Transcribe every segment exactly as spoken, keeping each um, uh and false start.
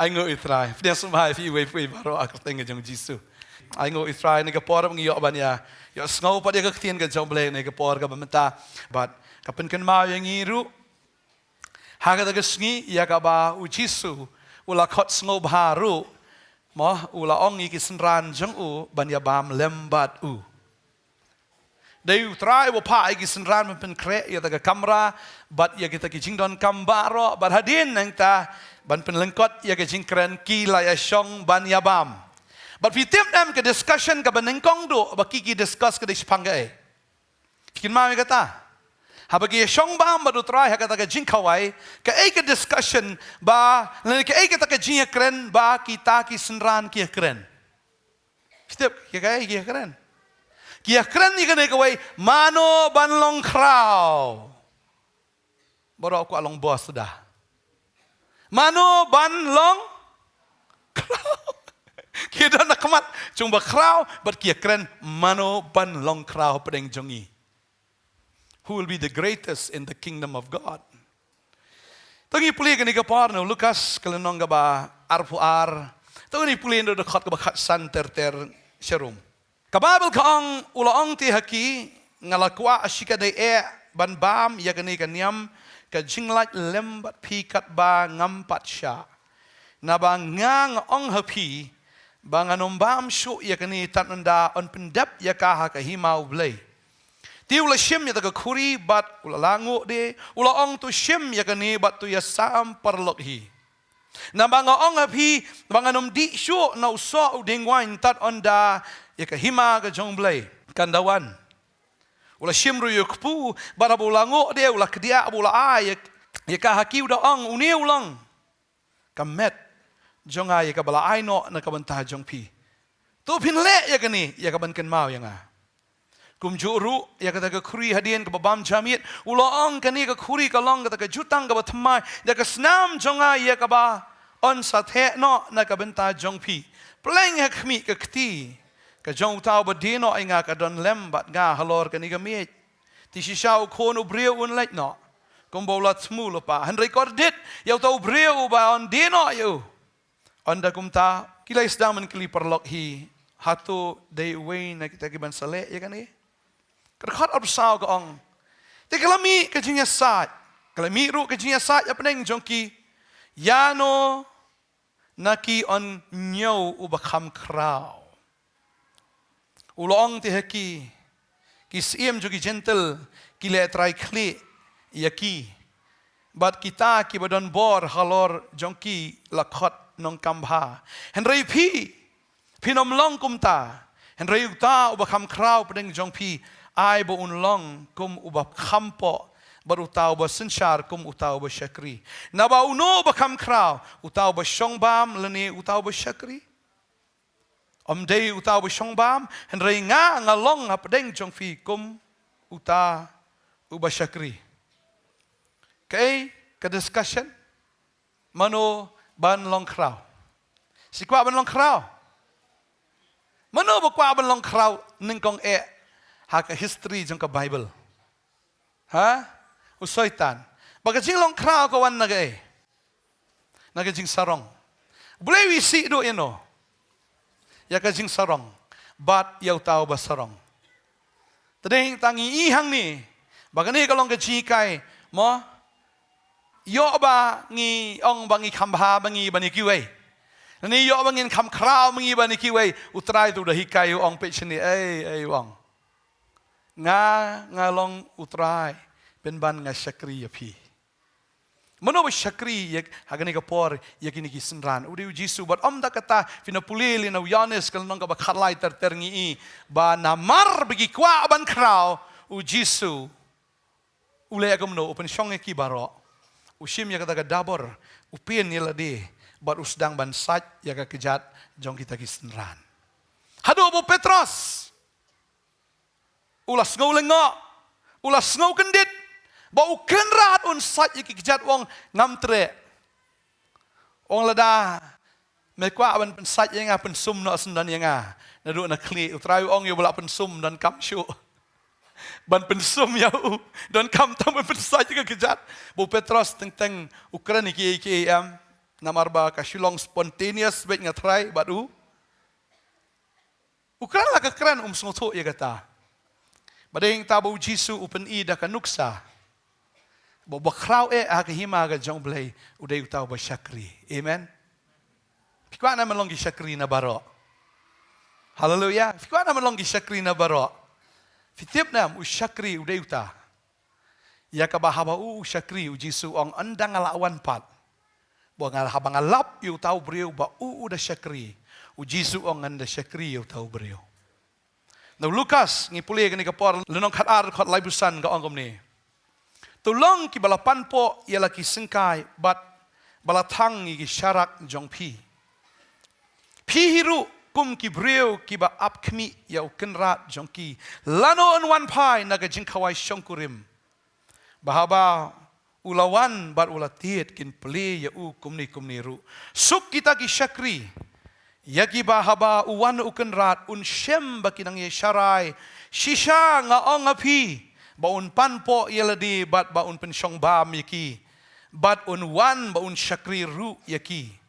Ai nguh ïa u Trai. Pdiang sngewbha ïa phi iwei pa iwei baroh ha ka kyrteng ka jong u Jisu. Ai nguh ïa u Trai, ha kane ka por ba ngi ïoh ban ïa, ïoh sngew pat ïa ka ktien ka jong u Blei ha kane ka por kaba mynta. Bad ka pynkynmaw ïa ngi ruh, ha kata ka sngi ïa kaba u Jisu u la khot sngewbha ruh, mo, u la ong ïa ki synran jong u ban ïa bam lem bad u. Dei u Trai uba phah ïa ki synran ban pynkhreh ïa kata ka kamra bad ïa kita ki jingdonkam baroh, bad hadien nangta ban pynlyngkot ïa ka jingkren, ki la ïa shong ban ïa bam. Bad phi tip ne em ka discussion kaba nyngkong duh ba ki, ki discuss ka dei shaphang kaei? Phi kynmaw ïa kata? Haba ki ïa shong bam bad u Trai ha kata ka jingkhawai, kaei ka discussion ba, lane kaei kata ka jingïakren ba kita ki synran ki ïakren? Phi tip, ïa kaei ki ïakren? Ki ïakren ïa kane kawei, mano ban long khraw. Baroh kwah long boss suda. Mano ban long khraw. Ki don ha khmat jong ba khraw, bad ki ïakren mano ban long khraw hapdeng jong ngi. Who will be the greatest in the kingdom of God? To ngin pule kane ka por na u Lukas ka lynnong kaba arphew ar. To ngin pule na u dkhot kaba khatsan ter ter sharum. Ka Baibl ka ong, u la ong te ha ki, nga la kwah shikatdei eh ban bam ïa kane ka niam ka jinglait lem bad phi katba ngam pat shah. Naba nga, nga ong ha phi ba ngan ym bam shuh ïa kane tad ynda yn pyndep ïa ka ha ka hima U Blei. Te u la shim ïa kata ka khuri bad u la lahnguh de, u la ong, to shim ïa kane bad to ïasam paralok hi. Naba nga ong ha phi ba ngan ym dih shuh na u soh u dieng waiñ tad ynda ïa ka hima ka jong U Blei kan da wan. U la shim ruh ïa u kpu, bad haba u la nguh de, u la kdiah, bad u la ai ïa, ïa ka ha ki, u da ong, une u long ka met jong nga ïa kaba la ai noh na ka bynta jong phi. To phin leh ïa kane ïa ka ban kynmaw ïa nga. Kumjuh ruh ïa kata ka khuri hadien kaba bam jamit, u la ong, kane ka khuri ka long kata ka jutang kaba thymmai ïa ka snam jong nga ïa kaba yn sa theh noh na ka bynta jong phi. Pleng ha khmih ka kti ka jong uta uba die noh ïa nga ka don lem bad nga halor kane ka miej. Te shisha U Khun u briew un leit noh kumba u la thmu lypa, hynrei kordit ïa uta u briew uba yn die noh ïa u. Ynda kumta ki la ïasdang ban kylli paralok hi, hato dei uwei na kita ki ban sa leh ïa kane? Ka dkhot arphew saw ka ong, te ka la mih ka jingïasaid, ka la mih ruh ka jingïasaid hapdeng jong ki, ïano na ki yn ñiew uba kham khraw. U la ong te ha ki, ki syiem jong ki Jentil ki leh trai khlieh ïa ki, bad kita kiba don bor halor jong ki la khot nongkam bha. Hynrei phi, phin ym long kumta. Hynrei uta uba kham khraw hapdeng jong phi, ai ba un long kum uba kham poh, bad uta uba synshar kum uta uba shakri. Naba uno uba kham khraw, uta uba shong bam lane uta uba shakri? Ym dei uta uba shong bam, hynrei nga, nga long hapdeng jong phi kum uta uba shakri. Kaei ka discussion? Mano ban long khraw? Shi kwah ban long khraw? Mano ba kwah ban long khraw nyngkong eh ha ka history jong ka Baibl? Ha? U Soitan. Ba ka jinglong khraw ka wan na kaei? Na ka jingsarong. U Blei u isih duh ïano? Ïa ka jingsarong bad ïa uta uba sarong. Te dei tang ngi i hangne ba kane ka long ka jinghikai, mo? Ïoh ba ngi ong ba ngi kham bha ba ngi ban ïa kiwei, lane ïoh ba ngin kham khraw ba ngi ban ïa kiwei, U Trai te u da hikai, u ong, peit shane, ei, ei, u ong, nga, nga long U Trai, pynban nga shakri ïa phi. Mano ba shakri ïa, ha kane ka por, ïa kine ki synran? U dei U Jisu. Bad ym da kata, phin da pule lei na u Ïoannis ka lynnong kaba khatlai ter ter, ngi i ba namar ba ki kwah ban khraw, U Jisu u leh kumno? U pynshong ïa ki baroh, u shim ïa kata ka dabor, u pyn ïa lade, bad u sdang ban sait ïa ka kjat jong kita ki synran. Haduh ba u Petros u la sngew lyngngoh, u la sngew kyndit, ba u kynrad un sait ïa ki kjat, u ong, ngam treh. U ong, lada me kwah ban pynsait ïa nga, pynsum noh syndon ïa nga naduh na khlieh. U Trai u ong, ïa uba la pynsum donkam shuh. Ban pynsum ïa u. Donkam tang ban pynsait ïa ka kjat. Ba u Petros teng teng u kren ïa kiei kiei em. Namar ba ka shu long spontaneous beit nga trai bad u. U kren la ka kren um sngewthuh ïa kata. Ba dei hangta ba u Jisu u pyni da ka nuksa. Ba u bakhraw eh ha ka hima ka jong u Blei u dei uta uba shakri. Amen. Phi kwah ne em ban long ki shakri na baroh? Haleluia. Phi kwah ne em ban long ki shakri na baroh? Phi tip ne em u shakri u dei uta. Ïa kaba haba u u shakri u Jisu ong ynda nga la wan pat. Ba nga haba nga lap ïa uta u briew ba u u da shakri. U Jisu ong ngan da shakri ïa uta u briew. Na u Lukas ngi pule kane ka por lynnong khatar dkhot laiphew san ka ong kumne. To long kiba la panpoh ïa la ki syngkai bad ba la thang ïa ki sharak jong phi. Phi hi ruh kum ki briew kiba ap khmih ïa u kynrad jong ki. Lano un wan phai na ka jingkhawai shongkurim. Ba haba u la wan bad u la tied kin plie ïa u kumne kumne ruh. Suk kita ki shakri. Ïa kiba haba u wan u kynrad un shem ba ki nang ïa sharai. Shisha nga ong ha phi. Ba un panpoh ïa lade bad ba un pynshong bam ïa ki. Bad un wan ba un shakri ruh ïa ki.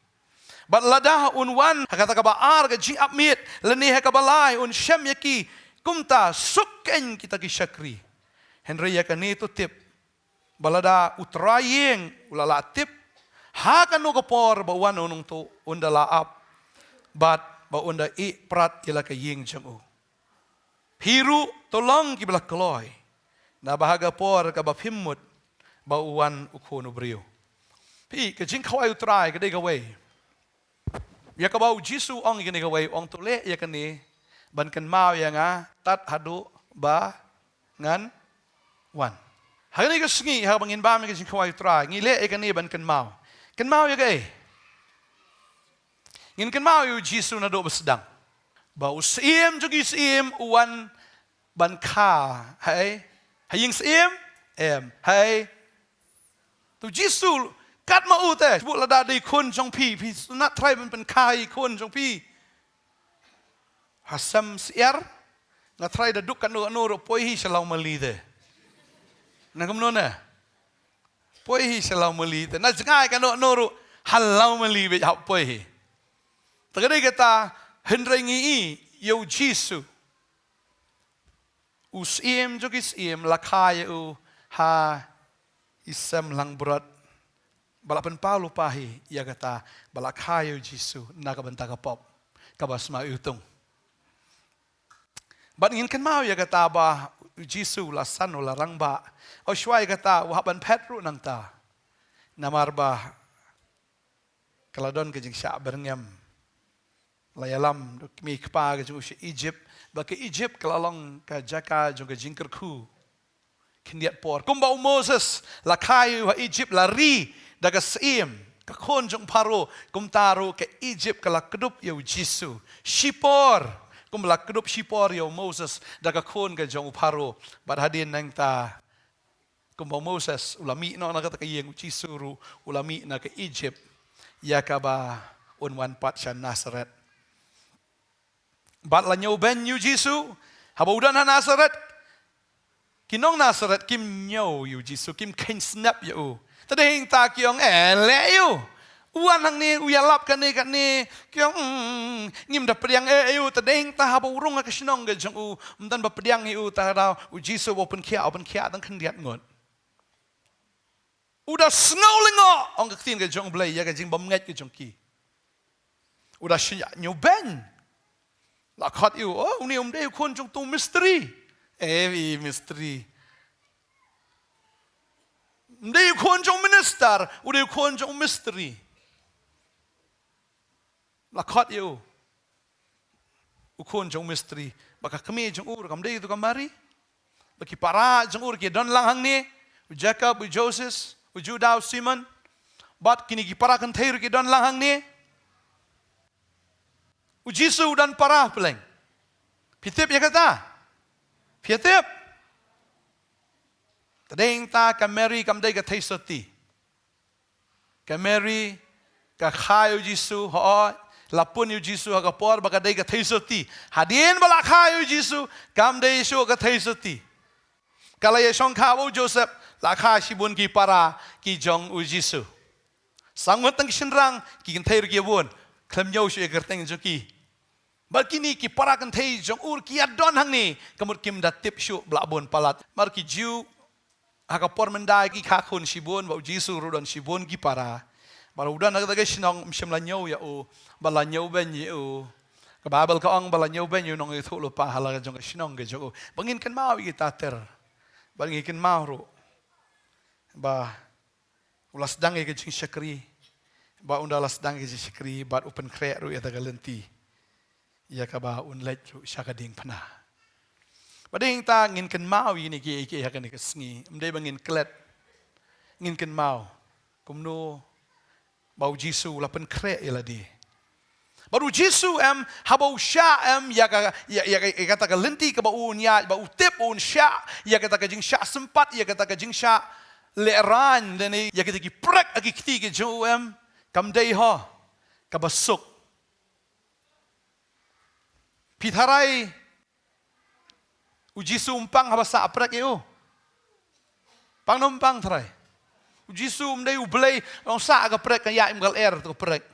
Bad lada un wan ha kata kaba ar ka jingap miet lane ha kaba lai un shem ïa ki. Kumta suk kein kita ki shakri. Hynrei ïa kane to tip. Ba lada u trai ïing u la lah tip ha kano ka por ba u wan u nongtuh un da lah ap bad ba un da ïeh prat ïa la ka ïing jong u. Phi ruh to long kiba la kloi naba ha ka por kaba phim mut ba u wan u khun u briew. Phi ka jingkhawai u trai ka dei kawei. Ïa kaba u Jisu ong ïa kane kawei ong to leh ïa kane ban kynmaw ïa nga tad haduh ba ngan wan. Ha kane ka sngi haba ngin bam ïa ka jingkhawai u trai ngi leh ïa kane ban kynmaw. Kynmaw ïa kaei? Ngin kynmaw ïa u Jisu naduh ba sdang. Ba u Syiem jong ki syiem u wan ban kha. Haei? Ha ïing syiem? Em. Haei? To u Jisu katma u te. Shu lada dei khun jong phi, phi sngewthuh trai ban pynkha ïa khun jong phi. Ha sem syiar nga trai da duk katno katno ruh poi hi sha Lawmali te. Na kumno ne? Poi hi sha Lawmali te. Na jngai katno katno ruh ha Lawmali beit hap poi hi. Te ka dei kata hynrei ngi i ïa u Jisu. U Syiem jong ki syiem la kha ïa u ha i sem langbrot. Ba la pynpaw lypa hi ïa kata ba la kha ïa u Jisu na ka bynta ka pop kaba sma iwtung. Bad ngin kynmaw ïa kata ba u Jisu la san u la rangbah. U shuwa ïa kata u hap ban phet ruh nangta. Namar ba ka la don ka jingshah byrngem. La ïalam da u kmie kpa ka jong u sha Egypt ba ka Egypt ka la long ka jaka jong ka jingkyrkhu. Khyndiat por kumba u Moses la kha ïa u ha Egypt la ri da ka syiem ka khun jong u Pharaoh kumta ruh ka Egypt ka la kdup ïa u Jisu. Shipor kumba la kdup shipor ïa u Moses da ka khun ka jong u Pharaoh. Bad hadien nangta kumba u Moses u la mih noh na kata ka ïing u Jisu ruh u la mih na ka Egypt. Ïa kaba un wan pat sha Nazareth. Bad la ñiewbeiñ ïa u Jisu haba u don ha Nazareth. Ki nong Nazareth kim ñiew ïa u Jisu kim kheiñ snep ïa u. Te dei hangta ki ong eh leh ïa u. U wan hangne u ïalap kane kane ki ong mm, ngim da pdiang eh ïa u te dei hangta haba u rung ha ka shnong ka jong u. Ym don ba pdiang ïa u te haba u Jisu ba u pynkhiah u pynkhiah tang khyndiat ngut. U da sngew lyngngoh ong ka ktien ka jong u Blei ïa ka jingbymngeit ka jong ki. U da shah ñiewbeiñ. La khot ïa u oh une um dei u khun jong utu u mistri. Eh i mistri. Um dei u khun jong u minister u dei u khun jong u mistri. La khot ïa u. U khun jong u mistri ba ka kmie jong u ruh kam dei tu ka Mari. Ba ki para jong u ruh ki don lang hangne. U Jakob u Joses u Juda u Simon. Bad kine ki para kynthei ruh ki don lang hangne. U Jisu u don para pleng. Phi tip ïa kata? Phi tip? Te dei hangta ka Mary kam dei ka theisotti. Ka Mary ka kha ïa u Jisu hooid. La pun ïa u Jisu ha ka por ba ka dei ka theisotti. Hadien ba la kha ïa u Jisu kam dei shuh ka theisotti. Ka la ïa shongkha bad u Joseph, la kha shibun ki para ki jong u Jisu. Sangwut tang ki shynrang, ki kynthei ruh ki ïa bun, khlem ñiew shuh ïa ka kyrteng jong ki. Bad kine ki para kynthei jong u ruh ki ïa don hangne, ka mut kim da tip shuh ba la bun palat. Namar ki Jiw, ha ka por mynta ki kha khun shibun, bad u Jisu ruh don shibun ki para. Bad u don ha kata ka shnong, ym shym la ñiew ïa u, ba la ñiewbeiñ ïa u. Ka Baibl ka ong ba la ñiewbeiñ ïa u nongïathuhlypa ha la ka jong ka shnong ka jong u. Ba ngin kynmaw ïa kita ter. Bad ngin kynmaw ruh ba u la sdang ïa ka jingshakri. Bad ynda la sdang ïa ka jingshakri, bad u pynkhreh ruh ïa kata ka lynti, ïa kaba un leit ruh sha ka diengphna. Bad hangta ngin kynmaw ïa kine kiei kiei ha kane ka sngi. Ym dei ba ngin klet. Ngin kynmaw kumno ba u Jisu u la pynkhreh ïa lade. Bad u Jisu em, haba u shah em, ïa ka, ïa, ïa, ïa kata ka lynti kaba un ïaid, ba u tip un shah ïa kata ka jingshah sympat, ïa kata ka jingshah lehraiñ, lane ïa kita ki prek ha ki kti ki jong u em, kam dei ho kaba suk. Phi tharai u Jisu um pang haba sah prek ïa u? Pang ne ym pang tharai? U Jisu um dei u Blei, long sah ka prek, ka ïaid ym ka lyer ka prek.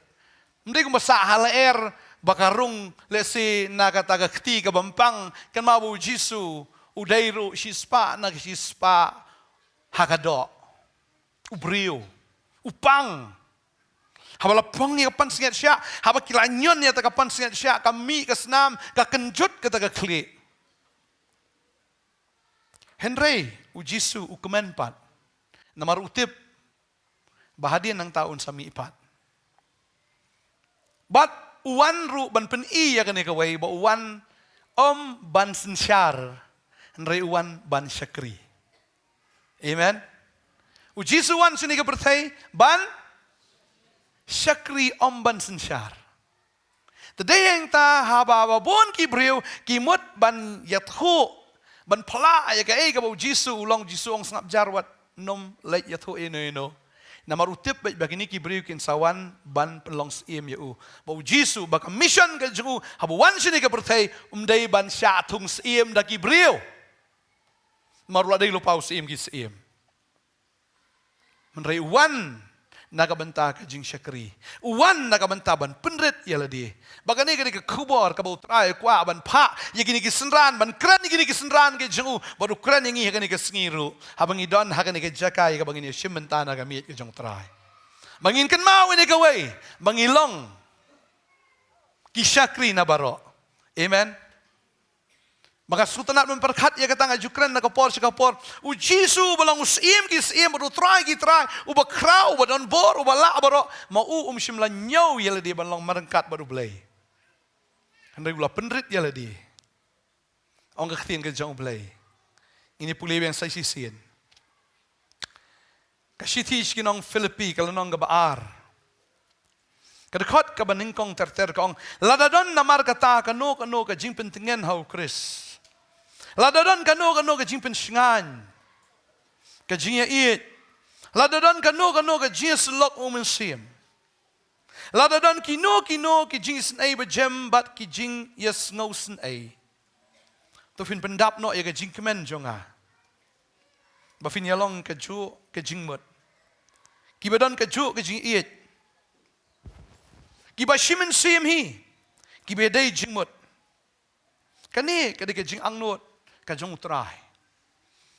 Um dei kumba sah ha lyer ba ka rung, lehse na kata ka kti kaba ym pang. Kynmaw ba u Jisu u dei ruh shispah na ka shispah ha ka doh. U briew. U pang. Haba la phong ïa ka pansngiat shah, haba ki la ñion ïa kata ka pansngiat shah, ka mih ka snam, ka kynjut kata ka khlieh. Hynrei u Jisu u kmen pat. Namar u tip ba hadien nangta un sa mih pat. Bad u wan ruh ban pyni ïa kane kawei, ba u wan ym ban synshar, hynrei u wan ban shakri. Amen. U Jisu wan shane ka pyrthei ban shakri, ym ban synshar. Te dei hangta haba ba bun ki briew ki mut ban ïathuh, ban phla ïa kaei kaba u Jisu u long, u Jisu ong sngap jar, wat nym leit ïathuh ïano ïano. Namar u tip beit ba kine ki briew kin sa wan ban pynlong syiem ïa u. Ba u Jisu, ba ka mission ka jong u haba wan shane ka pyrthei, um dei ban shah thung syiem da ki briew. Namar u la dei lypa u syiem ki syiem. Hynrei u wan na ka bynta ka jingshakri. U wan na ka bynta ban pynrit ïa lade. Ba kane ka dei ka khubor kaba u Trai u kwah ban phah ïa kine ki synran, ban kren ïa kine ki synran ki jong u, bad u kren ïa ngi ha kane ka sngi ruh, haba ngi don ha kane ka jaka ïa kaba ngin ïashim bynta na ka miej ka jong u Trai. Ba ngin kynmaw ïa kane kawei, ba ngi long ki shakri na baroh. Amen. Ba nga sngewtynnat ban pyrkhat ïa kata, nga ju kren na ka por sha ka por. U Jisu uba long u Syiem ki syiem bad u Trai ki trai, uba khraw, uba don bor, uba lah baroh, ma u um shym la ñiew ïa lade ban long marryngkat bad u Blei. Hynrei u la pynrit ïa lade. Ong ka ktien ka jong u Blei. Ngin ïa pule biang sa shisien. Ka shithi sha ki nong Philippi, ka lynnong kaba ar. Ka dkhot kaba nyngkong ter ter ka ong, lada don namar kata kano kano ka jingpyntngen ha u Khrist. Lada don kano kano ka jingpynshngaiñ, ka jingïaieit. Lada don kano kano ka jingïasyllok u Mynsiem. Lada don kino kino ki jingisynei bajem bad ki jingïasngewsynei, to phin pyndap noh ïa ka jingkmen jong nga, ba phin ïalong kajuh ka jingmut. Kiba don kajuh ka jingïeit. Kiba shi mynsiem hi. Kiba dei jingmut. Kane ka dei ka jingangnud ka jong u Trai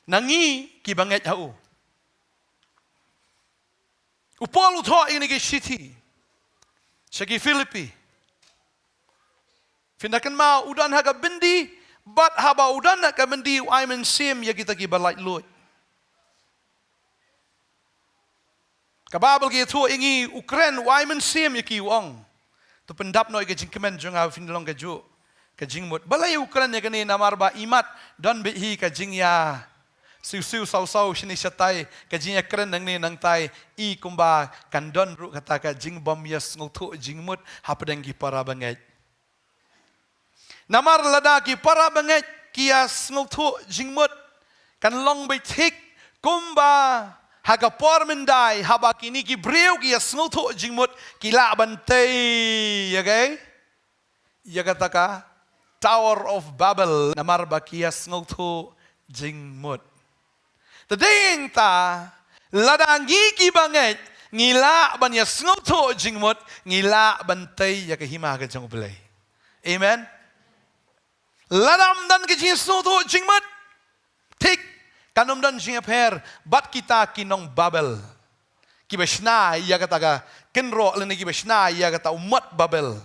na ngi kiba ngeit ha u. U Paul u thoh ïa kane ka shithi sha ki Philippi. Phin da kynmaw, u don ha ka byndi, bad haba u don ha ka byndi u ai mynsiem ïa kita kiba laitluid. Ka Baibl ka ïathuh ïa ngi, u kren, u ai mynsiem ïa ki, u ong, to pyndap noh ïa ka jingkmen jong nga, phin long kajuh ka jingmut. Balei u kren ïa kane? Namar ba imat don beit hi ka jingïa siw siw saw saw shane shatai, ka jingïakren nangne nangtai, i kumba kan don ruh kata ka jingbym ïasngewthuh jingmut hapdeng ki para bangeit. Namar lada ki para bangeit ki ïasngewthuh jingmut, kan long beit thik kumba ha ka por myndai, haba kine ki briew ki ïasngewthuh jingmut, ki lah ban tei ïa kaei? Ïa kata ka Tower of Babel, namar ba ki ïasngewthuh jingmut. Te dei ïa kata, lada ngi ki bangeit ngi lah ban ïa sngewthuh jingmut, ngi lah ban tei ïa ka hima ka jong U Blei. Amen. Lada ym don ka jingsngewthuh jingmut, thik, kan ym don jingïapher bad kita ki nong Babel, kiba shna ïa kata ka kynroh lane kiba shna ïa kata u mot Babel,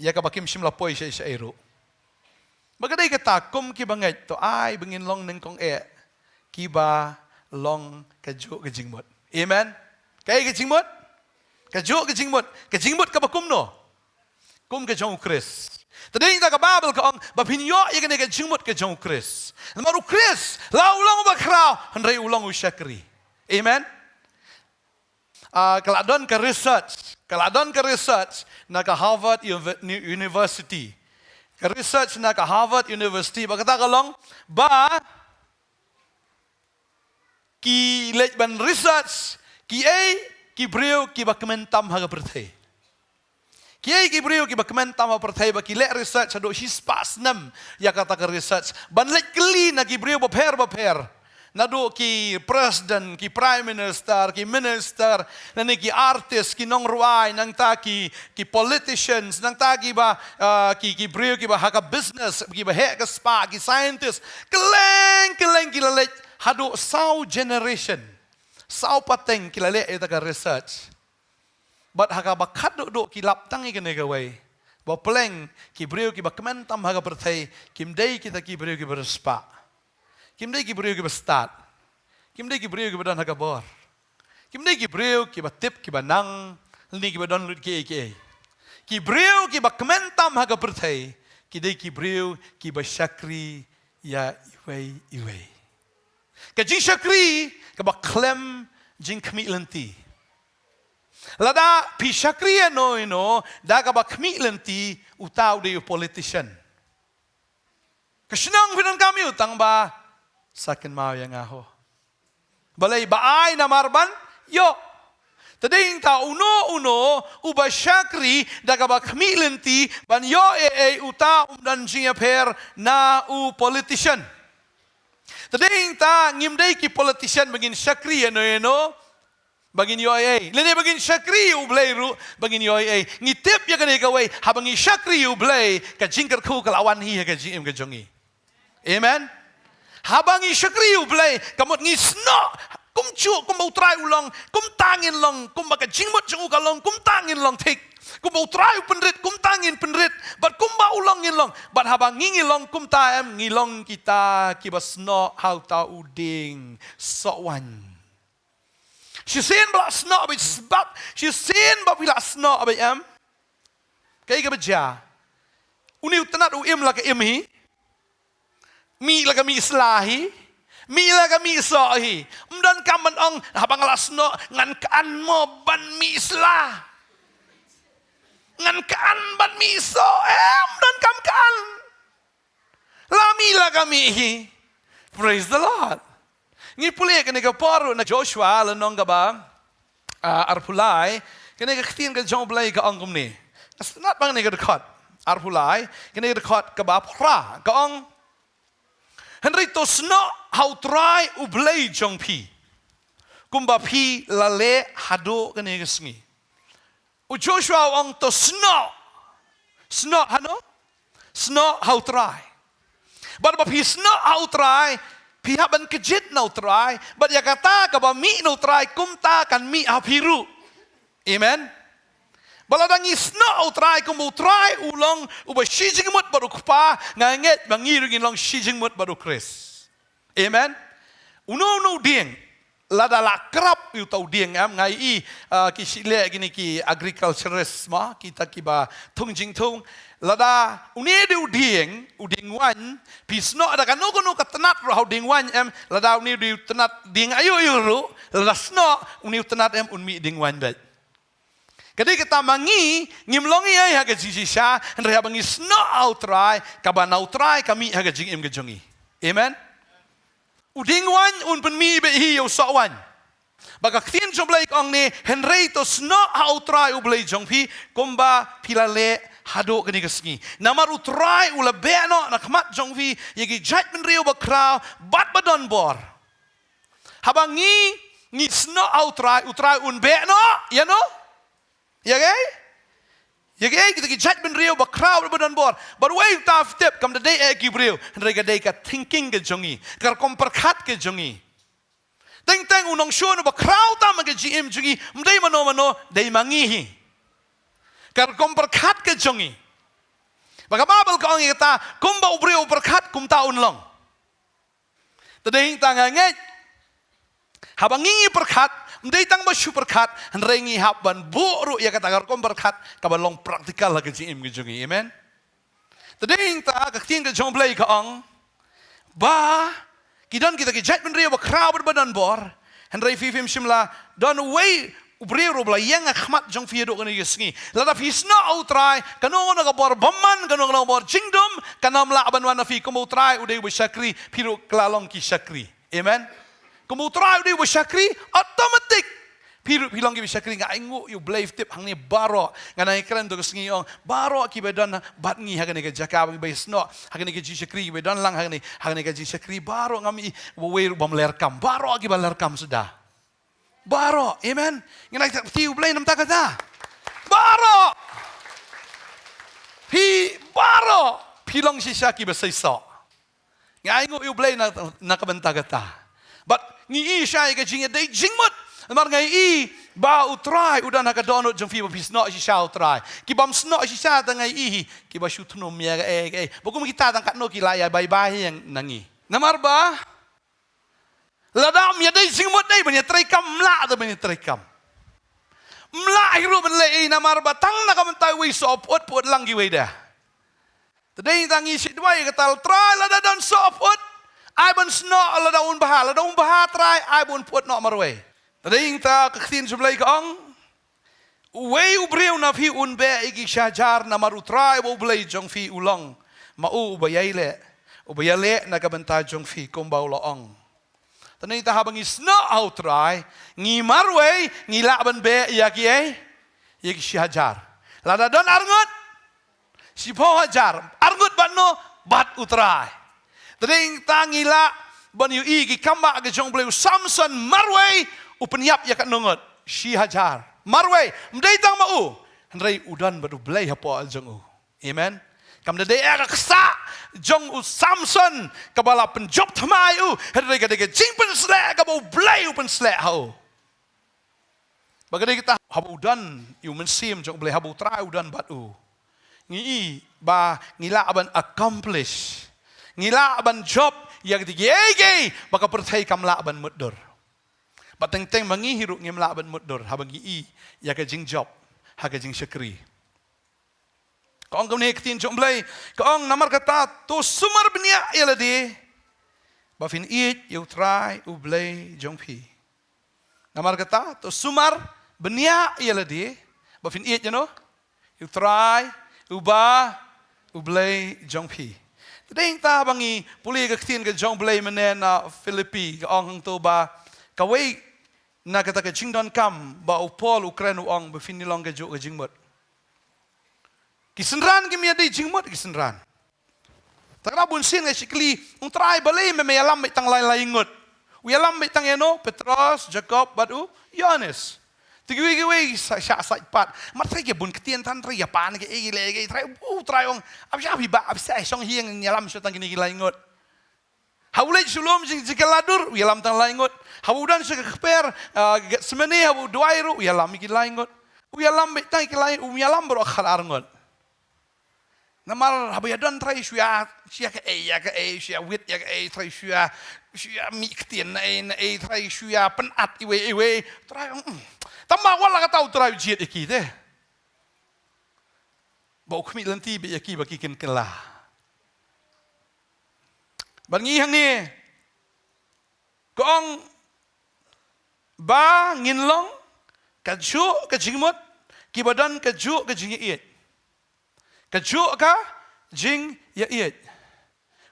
ïa kaba kim shym la poi shaei shaei ruh. Ba ka dei kata, kum ki bangeit to ai ba ngin long nyngkong eh kiba long kajuh ka jingmut. Amen. Kaei ka jingmut? Kajuh ka jingmut. Ka jingmut kaba kumno? Kum ka jong U Khrist. Te dei ïa kata ka Baibl ka ong ba phin ïoh ïa kane ka jingmut ka jong U Khrist. Namar U Khrist la u long uba khraw, hynrei u long u shakri. Amen. Ah, ka la don ka research, ka la don ka research na ka Harvard Uv-, Ni-, University. Ka research na ka Harvard University ba kata ka long ba ki leit ban research kiei ki briew kiba kmen tam ha ka pyrthei. Kiei ki briew kiba kmen tam ha pyrthei, ba ki leh research haduh shispah snem ïa kata ka research. Ban leit kylli na ki briew bapher bapher. Naduh ki president, ki prime minister, ki minister, lane ki artist, ki nongrwai, nangta ki, ki politicians, nangta kiba, ah, ki, ki briew kiba ha ka business, kiba heh ka spah, ki scientist. Kylleng, kylleng ki la leit haduh saw generation. Saw pateng ki la leh ïa kata ka research. Bad ha kaba khatduh duh ki lap tang ïa kane kawei. Ba pleng ki briew kiba kmen tam ha ka pyrthei, kim dei kita ki briew kiba riewspah. Kim dei ki briew kiba stad. Kim dei ki briew kiba don ha ka bor. Kim dei ki briew kiba tip kiba nang, lane kiba don lut kiei kiei. Ki briew kiba kmen tam ha ka pyrthei, ki dei ki briew kiba shakri ïa iwei iwei. Ka jingshakri kaba khlem jingkhmih lynti. Lada phi shakri ïano ïano da kaba khmih lynti, uta u dei u politician. Ka shnong phi donkam ïa u tang ba sa kynmaw ïa nga ho. Balei? Ba ai namar ban ïoh. Te dei ïa kata, uno uno uba shakri da kaba khmih lynti ban ïoh ei ei, uta um don jingïapher na u politician. Te dei ïa kata, ngim dei ki politician ba ngin shakri ïano ïano ba ngin ïoh ei ei. Lane ba ngin shakri ïa U Blei ruh ba ngin ïoh ei ei. Ngi tip ïa kane kawei, haba ngi shakri ïa U Blei, ka jingkyrkhu ka la wan hi ha ka jingim ka jong ngi. Amen. Haba ngi shakri ïa U Blei, ka mut ngi snoh kumjuh kumba U Trai u long, kumta ngin long, kumba ka jingmut jong u ka long, kumta ngin long thik. Kumba U Trai u pynrit, kumta ngin pynrit. Bad kumba u long ngin long. Bad haba ngi ngi long kumta em, ngi long kita kiba snoh ha uta u dieng sohwaiñ. Shisien ba la snoh beit, sbab shisien ba phi la snoh beit em. Kaei kaba jia? Une u tnat u im la ka im hi. Mih la ka mih sla hi. Mih la ka mih soh hi. Ym donkam ban ong, haba nga la snoh ngan khan mo ban mih sla. Ngan khan ban mih soh. Em, ym donkam khan. La mih la ka mih hi. Praise the Lord. Ngi pule kane ka por na Joshua lynnong kaba, ah, arphew lai, kane ka ktien ka jong U Blei ka ong kumne. Nga sngewtynnat ba kane ka dkhot arphew lai, kane ka dkhot kaba phra ka ong, hynrei to snoh ha U Trai U Blei jong phi, kumba phi la leh haduh kane ka sngi. U Joshua u ong to snoh. Snoh hano? Snoh ha U Trai. Bad ba phi snoh ha U Trai, phi hap ban kjit na U Trai, bad ïa kata kaba mih na U Trai kumta kan mih ha phi ruh. Amen. Ba lada ngi snoh ha U Trai, kumba U Trai u long uba shi jingmut bad U Kpa, nga ngeit ba ngi ruh ngin long shi jingmut bad U Khrist. Amen. Uno uno u dieng, lada la krap ïa uta u dieng, em, nga ïohi, ah, ki shu leh kine ki agriculturist ma, kita kiba thung jingthung. Lada une u dei u dieng, u dieng waiñ, phi snoh da kano kano ka tnat ruh ha u dieng waiñ, em, lada une u dei u tnat dieng aïu aïu ruh, lada snoh une u tnat, em, un mih dieng waiñ beit. Ka dei kata ma ngi, ngim long ei ei ha ka jingshisha, hynrei haba ngi snoh ha U Trai, kaba na U Trai ka mih ha ka jingim ka jong ngi. Amen. U dieng waiñ un pynmih beit hi ïa u sohwaiñ. Bad ka ktien jong U Blei ka ong ne, hynrei to snoh ha U Trai U Blei jong phi, kumba phi la leh haduh kane ka sngi. Namar U Trai u la beh noh na khmat jong phi ïa ki jaitbynriew bakhraw bad badonbor. Haba ngi, ngi snoh ha u Trai, u Trai un beh noh ïa no? Ïa kei? Ïa kei, kita ki jait bynriew ba khraw bad ba don bor. Bad wei uta phi tip, kam da dei eh ki briew, hynrei ka dei ka thinking ka jong ngi, ka rukom pyrkhat ka jong ngi. Teng teng u nongshun uba khraw tam ha ka jingim jong ngi, ym dei mano mano, dei ma ngi hi. Ka rukom pyrkhat ka jong ngi. Ba ka Baibl ka ong ïa kata, kumba u briew u pyrkhat, kumta un long. Te dei hangta nga ngeit, haba ngi ngi pyrkhat, ym dei tang ba shu pyrkhat, hynrei ngi hap ban buh ruh ïa kata ka rukom pyrkhat kaba long practical ha ka jingim ka jong ngi. Amen. Te dei hangta ka ktien ka jong U Blei ka ong ba ki don kita ki jait bynriew ba khraw bad ba don bor, hynrei phi phim shym la don uwei u briew ruh ba la ïeng ha khmat jong phi haduh kane ka sngi. Lada phi snoh ha u Trai, kano kano ka bor bymman, kano kano ka bor jingdum kan ym lah ban wan ha phi. Kumba u Trai u dei uba shakri, phi ruh ka la long ki shakri. Amen. Kumba u Trai u dei uba shakri, automatic phi ruh phi long kiba shakri. Nga ainguh ïa U Blei, phi tip, hangne baroh, nga nang ïakren to ka sngi, ong baroh kiba don bad ngi ha kane ka jaka, ba ngi ba snoh ha kane ka jingshakri, kiba don lang ha kane, ha kane ka jingshakri, baroh ngam i uwei ruh bym leh kam, baroh kiba leh kam suda. Baroh, amen. Ngi nang ïathuh ïa U Blei namar kata. Baroh. Phi baroh phi long shisha kiba seisoh. Nga ainguh ïa U Blei na, na ka bynta kata. Bad ngi i shisha ïa ka jingïadei jingmut. Namar nga i ba u Trai u don ha ka dohnud jong phi, ba phi snoh shisha ha u Trai. Ki bym snoh shisha te nga i hi, kiba shu thnum ïa kaei kaei. Ba kum kita tang katno ki la ïa bye bye hi ïa ngi. Namar ba lada ym ïadei jingmut, dei ban ïatreikam, ym lah te ban ïatreikam. Ym lah hi ruh ban leh ei, namar ba tang na ka bynta uwei soh pyut, pyut lang kiwei de. Te dei tang ngi shu duwai ïa kata, Trai, lada don soh pyut, ai ban snoh, lada un bha, lada un bha Trai, ai ban pyut noh marwei. Te dei tang ka ktien jong U Blei ka ong, uwei u briew na phi un beh ïa ki shi hajar, namar u Trai uba U Blei jong phi u long ma u uba ïai leh, uba ïaleh na ka bynta jong phi kumba u la ong. Te nangta haba ngi snoh ha u Trai, ngi marwei, ngi lah ban beh ïa kiei? Ïa ki shi hajar. Lada don arngut, shiphew hajar, arngut bad no, bad u Trai. Te nangta ngi lah ban ïohi ki kambah ka jong U Blei, u Samson marwei, u pynïap ïa katno ngut? Shi hajar. Marwei, ym dei tang ma u, hynrei u don bad U Blei hapoh jong u. Amen. Kam da dei ïa ka ksah jong u Samson kaba la pynjop thymmai u, hynrei ka dei ka jingpynsleh kaba U Blei u pynsleh ha u. Ba ka dei kata, haba u don ïa u Mynsiem jong U Blei, haba u Trai u don bad u, ngi i ba ngi lah ban accomplish, ngi lah ban jop ïa kata kiei kiei ba ka pyrthei kam lah ban mutdur. Ba teng teng ma ngi hi ruh ngim lah ban mutdur haba ngi i ïa ka jingjop ha ka jingshakri. Ka ong kumne ka ktien jong U Blei, ka ong, namar kata to sumar bniah ïa lade ba phin ïeit ïa u Trai U Blei jong phi. Namar kata to sumar bniah ïa lade ba phin ïeit ïa no? Ïa u Trai uba U Blei jong phi. Te dei nangta ba ngi pule ka ktien ka jong U Blei mynne na Philippi, ka ong hangto ba kawei na kata ka jingdonkam ba u Paul u kren u ong ba phin ïa long kajuh ka jingmut. Ki synran kim ïadei jingmut ki synran. Te ka bun sien nga shu kylli, ong Trai balei me me ïalam beit tang lai lai ngut? U ïalam beit tang ïa no? Petros, Jakob bad u Ïohannes. Te kiwei kiwei sa, shah sait pat. Mar Trai ki bun ktien than Trai ïa pan ki ei ki leh ki Trai, u Trai ong, ap sha phi ba, ap sha shong hi ïalam shuh tang kine ki lai ngut. Ha u leit sha lum jing, jingkylla dur, u ïalam tang lai ngut. Ha u don sha ka kper, ah, Gethsemane, ha u duwai ruh, u ïalam ïa ki lai ngut. U ïalam beit tang ïa ki lai, u ïalam baroh khatar ngut. Namar haba ïadon Trai shu ïa, shu ïa kaei, ïa kaei, shu ïa wit, ïa kaei, Trai shu ïa, shu ïa mih ktien na ei, na ei, Trai shu ïa pynat iwei, iwei. Trai, mm. Tang ba wat la katta u Trai u jied ïa ki te. Ba u khmih lynti beit ïa ki ba ki kin kylla. Bad ngi hangne, ka ong ba ngin long kajuh ka jingmut, kiba don kajuh ka jingïaieit. Kajuh ka jingïaieit.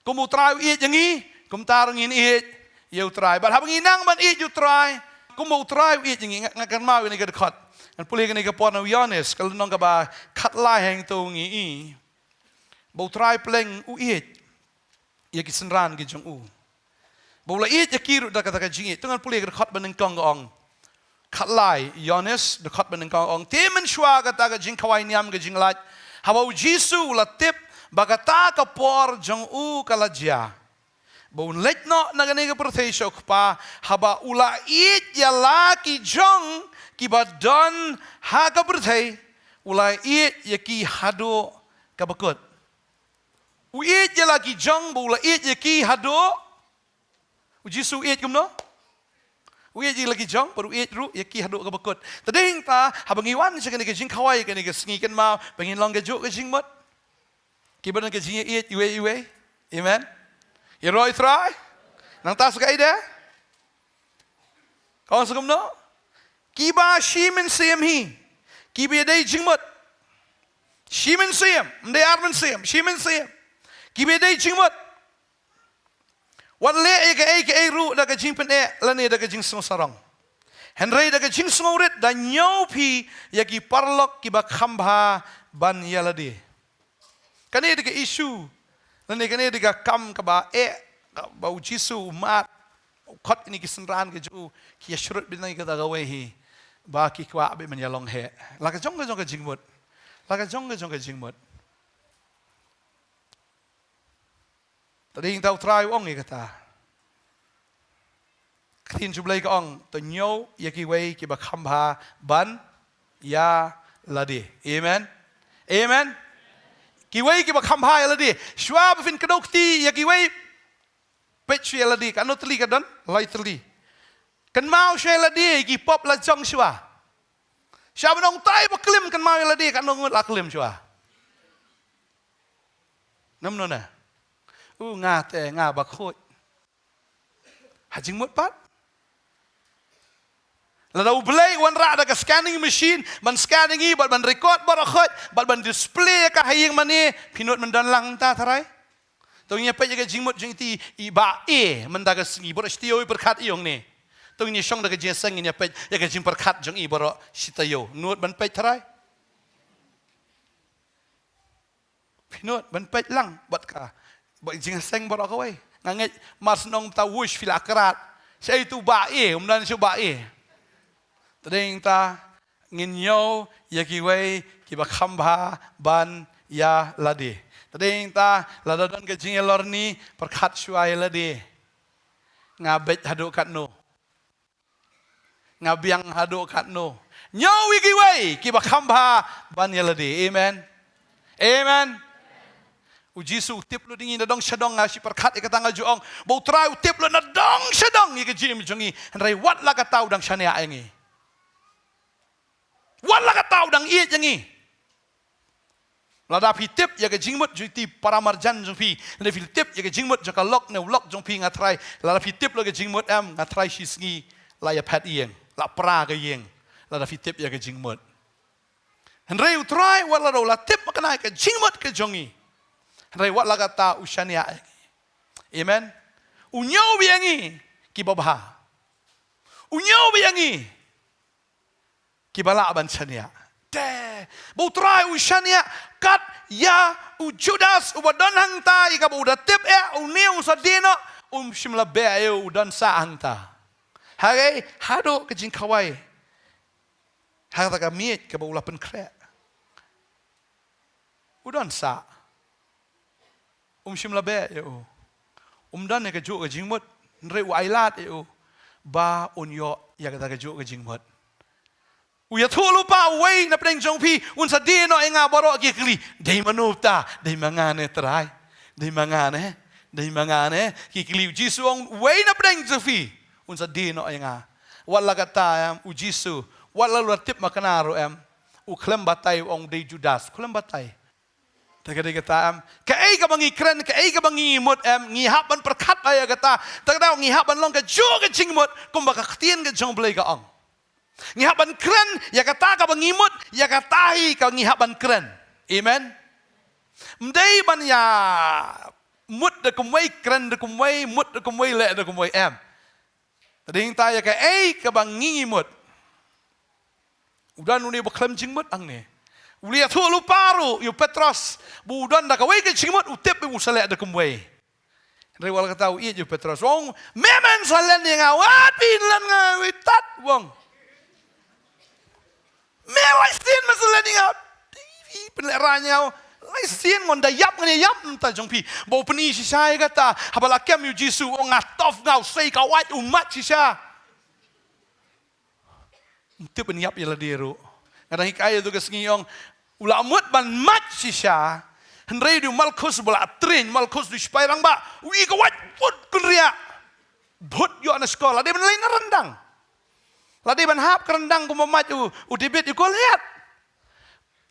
Kumba u Trai u ïeit ïa ngi, kumta ruh ngin ïeit ïa u Trai. Bad haba ngi nang ban ïeit ïa u Trai kumba u Trai u ïeit ïa ngi, nga, nga kynmaw ïa kane ka dkhot. Ngan pule kane ka por na u Ïoannis, ka lynnong kaba khatlai, hangto ngi i ba u Trai Blei u ïeit ïa ki synran ki jong u. Ba u la ïeit ïa ki ruh da kata ka jingïeit. To ngan pule ka dkhot ba nyngkong ka ong. Khatlai Ïoannis dkhot ba nyngkong ka ong. Te mynshuwa kata ka jingkhawai niam ka jinglait, haba u Jisu u la tip ba kata ka por jong u ka la jia, ba un leit noh na kane ka pyrthei sha u Kpa, haba u la ïeit ïa la ki jong kiba don ha ka pyrthei, u la ïeit ïa ki haduh kaba kut. U ïeit ïa la ki jong ba u la ïeit ïa ki haduh. U Jisu u ïeit kumno? U ïeit ïa la ki jong, bad u ïeit ruh ïa ki haduh kaba kut. Te dei hangta, haba ngi wan sha kane ka jingkhawai kane ka sngi, kynmaw ba ngin long kajuh ka jingmut. Kiba don ka jingïeit iwei iwei. Amen. Ïaroh ïa u Trai. Nangta sa kaei de? Ka ong sa kumno? Kiba shi mynsiem hi. Kiba ïadei jingmut. Shi mynsiem, ym dei ar mynsiem, shi mynsiem. Kiba ïadei jingmut. Wat leh ïa kaei kaei ruh da ka jingpyneh lane da ka jingsngewsarong. Hynrei da ka jingsngewrit da ñiew phi ïa ki paralok kiba kham bha ban ïa lade. Kane dei ka issue. Lane kane dei ka kam kaba eh, kaba u Jisu u mad. U khot ïa kine ki synran ka jong u, ki ïa shrut beit na kata kawei hi. Ba ki kwah beit ban ïa long heh. La ka jong ka jong ka jingmut. La ka jong ka jong ka jingmut. Te dei hangta u Trai u ong ïa kata. Ka ktien jong U Blei ka ong, to ñiew ïa kiwei kiba kham bha ban ïa lade. Amen. Amen. Kiwei kiba kham bha ïa lade. Shuwa ba phin kdew kti ïa kiwei, peit shuwa ïa lade, katno tylli ka don? Lai tylli. Kynmaw shuwa ïa lade, ki pop la jong shuwa. Shuwa ban ong tai ba klim, kynmaw ïa lade, katno ngut la klim shuwa. Namar ne? U nga te nga ba khuid. Ha jingmut pat. Lada U Blei u wanrah da ka scanning machine, ban scan ïa ngi, bad ban record baroh khoit, bad ban display ïa ka ha ïing mane, phi nud ban don lang hangta tharai? To ngin ïa peit ïa ka jingmut jong i, i Bah A, mynta ka sngi, baroh shi taïew i pyrkhat ïa u ne. To ngin ïa shong da ka jingïaseng, ngin ïa peit ïa ka jingpyrkhat jong i baroh shi taïew. Nud ban peit tharai? Phi nud ban peit lang bad ka, bad jingïaseng baroh kawei. Nga ngeit mar shu ong mynta, wush, phi la krat. Shaei utu Bah A, um don shuh Bah A. Te dei hangta, ngin ñiew ïa kiwei kiba kham bha ban ïa lade. Te dei hangta, lada don ka jingïalorni, pyrkhat shuwa ïa lade. Nga beit haduh katno? Nga biang haduh katno? Ñiew ïa kiwei kiba kham bha ban ïa lade. Amen. Amen. U Jisu u tip lut ïa ngi nadong shadong. Nga shu pyrkhat ïa kata, nga ju ong ba U Trai u tip lut nadong shadong ïa ka jingim jong ngi. Hynrei wat la katta u dang shaniah ïa ngi. Wat la katta u dang ïeit ïa ngi. Lada phi tip ïa ka jingmut jong i paramarjan jong phi, lada phi tip ïa ka jingmut jong ka lok ne u lok jong phi, nga tharai, lada phi tip ïa ka jingmut em, nga tharai shi sngi la ïaphet ïing, la pra ka ïing, lada phi tip ïa ka jingmut. Hynrei U Trai wat la da u la tip makna ïa ka jingmut ka jong ngi, hynrei wat la katta u shaniah ïa ngi. Amen. U ñiew ïa ngi kiba bha. U ñiew ïa ngi kiba lah ban shaniah. Te ba U Trai u shaniah kat ïa u Judas uba don hangta, ïa kaba u da tip eh une un sa die noh, um shym la beh ïa u, u don sah hangta. Hagei, haduh ka jingkhawai ha kata ka miej kaba u la pynkhreh. U don sah. Um shym la beh ïa u. Um don ïa kajuh ka jingmut. Hynrei u ailad ïa u ba un ïoh ïa kata kajuh ka jingmut. U ïathuh lypa uwei na pdeng jong phi, un sa die noh ïa nga, baroh ki kylli. Dei mano uta? Dei ma nga ne Trai? Dei ma nga ne? Dei ma nga ne? Ki kylli. U Jisu u ong uwei na pdeng jong phi un sa die noh ïa nga. Wat la katta em, u Jisu, wat la u la tip makna ruh em, u khlem batai, u ong dei Judas, u khlem batai. Te ka dei kata em, kaei kaba ngi kren, kaei kaba ngi mut em, ngi hap ban pyrkhat ïa kata. Te kata ngi hap ban long kajuh ka jingmut kumba ka ktien ka jong U Blei ka ong. Ngi hap ban kren ïa kata kaba ngi mut, ïa kata hi kaba ngi hap ban kren. Amen. Ym dei ban ïa mut da kumwei, kren da kumwei, mut da kumwei, leh da kumwei em. Te dei hangta ïa kaei kaba ngi mut. U don une ba khlem jingmut hangne. U la ïathuh lypa ruh ïa u Petros ba u don da kawei ka jingmut, u tip ba u sa leh da kumwei. Hynrei wat la katta u ïeit ïa u Petros. U ong, me men sa len ïa nga, wat phi len nga, wei tat, u ong. Me lai sien men sa len ïa nga. Phi pynlehrain ïa nga. Lai sien ngan da ïap, ngan ïap mynta jong phi. Ba u pyni shisha ïa kata. Haba la kem ïa u Jisu, u ong nga tough, nga u sei ka wait, u mad shisha. Ym tip ban ïap ïa lade ruh. Nga dang hikai ïa tu ka sngi, ong u la mut ban mad shisha. Hynrei u dei u Malkhus ba la train, Malkhus u dei u sipai rangbah. U i ka wait, bud kynriah. Bud ïoh na shkor, la dei ban leit na ryndang. La dei ban hap ka ryndang kumba mad u, u David ïa u Goliath.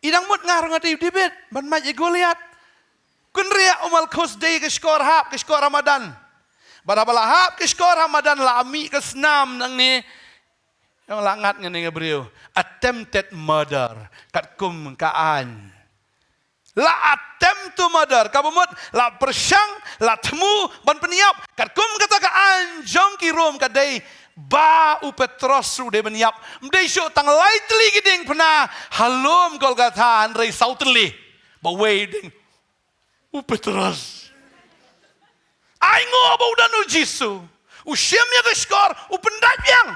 I dang mut nga ruh nga dei u David ban mad ïa u Goliath. Kynriah u Malkhus, dei ka shkor hap, ka shkor ha madan. Bad haba la hap ka shkor ha madan, la mih ka snam nangne. Ïa la ngat ngan ïa nga briew. Attempted murder. Katkum ka aiñ. La attempt to murder. Kaba mut, la pyrshang, la thmu ban pynïap. Katkum kata ka aiñ jong ki Rom ka dei ba u Petros ruh u dei ban ïap. Ym dei shuh tang lai tylli ki diengphna ha lum Golgotha, hynrei saw tylli. Ba wei ding. U Petros. Ai ngo ba u don u Jisu. U shim ïa ka shkor, u pyndait biang.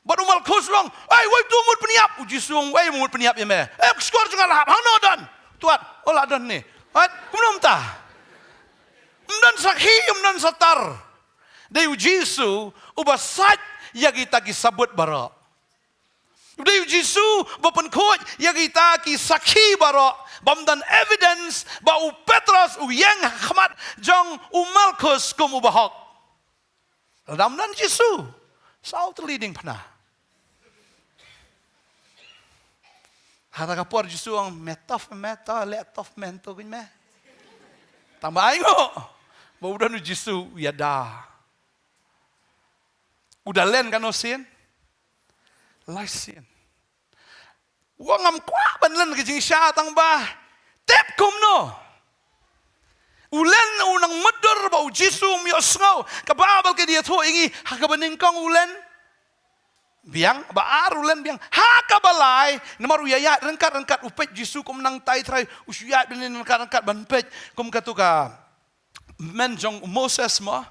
Bad u Malkhus u ong, ai, wei tu mut pynïap. U Jisu u ong, wei mut pynïap ïa me. Eh, ka shkor jong nga la hap, hangno don? Tuat, oh la don ne. Ai, kumno mynta? Ym don sakhi, ym don satar. Dei u Jisu uba sait ïa kita ki sabut baroh. Dei u Jisu ba pynkhuid ïa kita ki sakhi baroh, bym don evidence ba u Petros u ïeng ha khmat jong u Malkhus kum u bahok. Lada ym don Jisu, saw tylli diengphna. Hata ka por Jisu ong, me tough, me tough, leh tough me to kin me. Tang ba ai ngo ba u don u Jisu u ïada. U da len kano sien? Lai sien. Wa ngam kwah ban len ka jingshisha tang ba tep kumno. U len u nang mutdur ba u Jisu um ïohsngew. Kaba balei ka dei ïathuh ïa ngi ha kaba nyngkong u len biang, ba ar u len biang. Ha kaba lai namar u ïaid ryngkat ryngkat u peit Jisu kum nangtai trai, u shu ïaid ryngkat ryngkat ban peit kum katu ka men jong u Moses mo,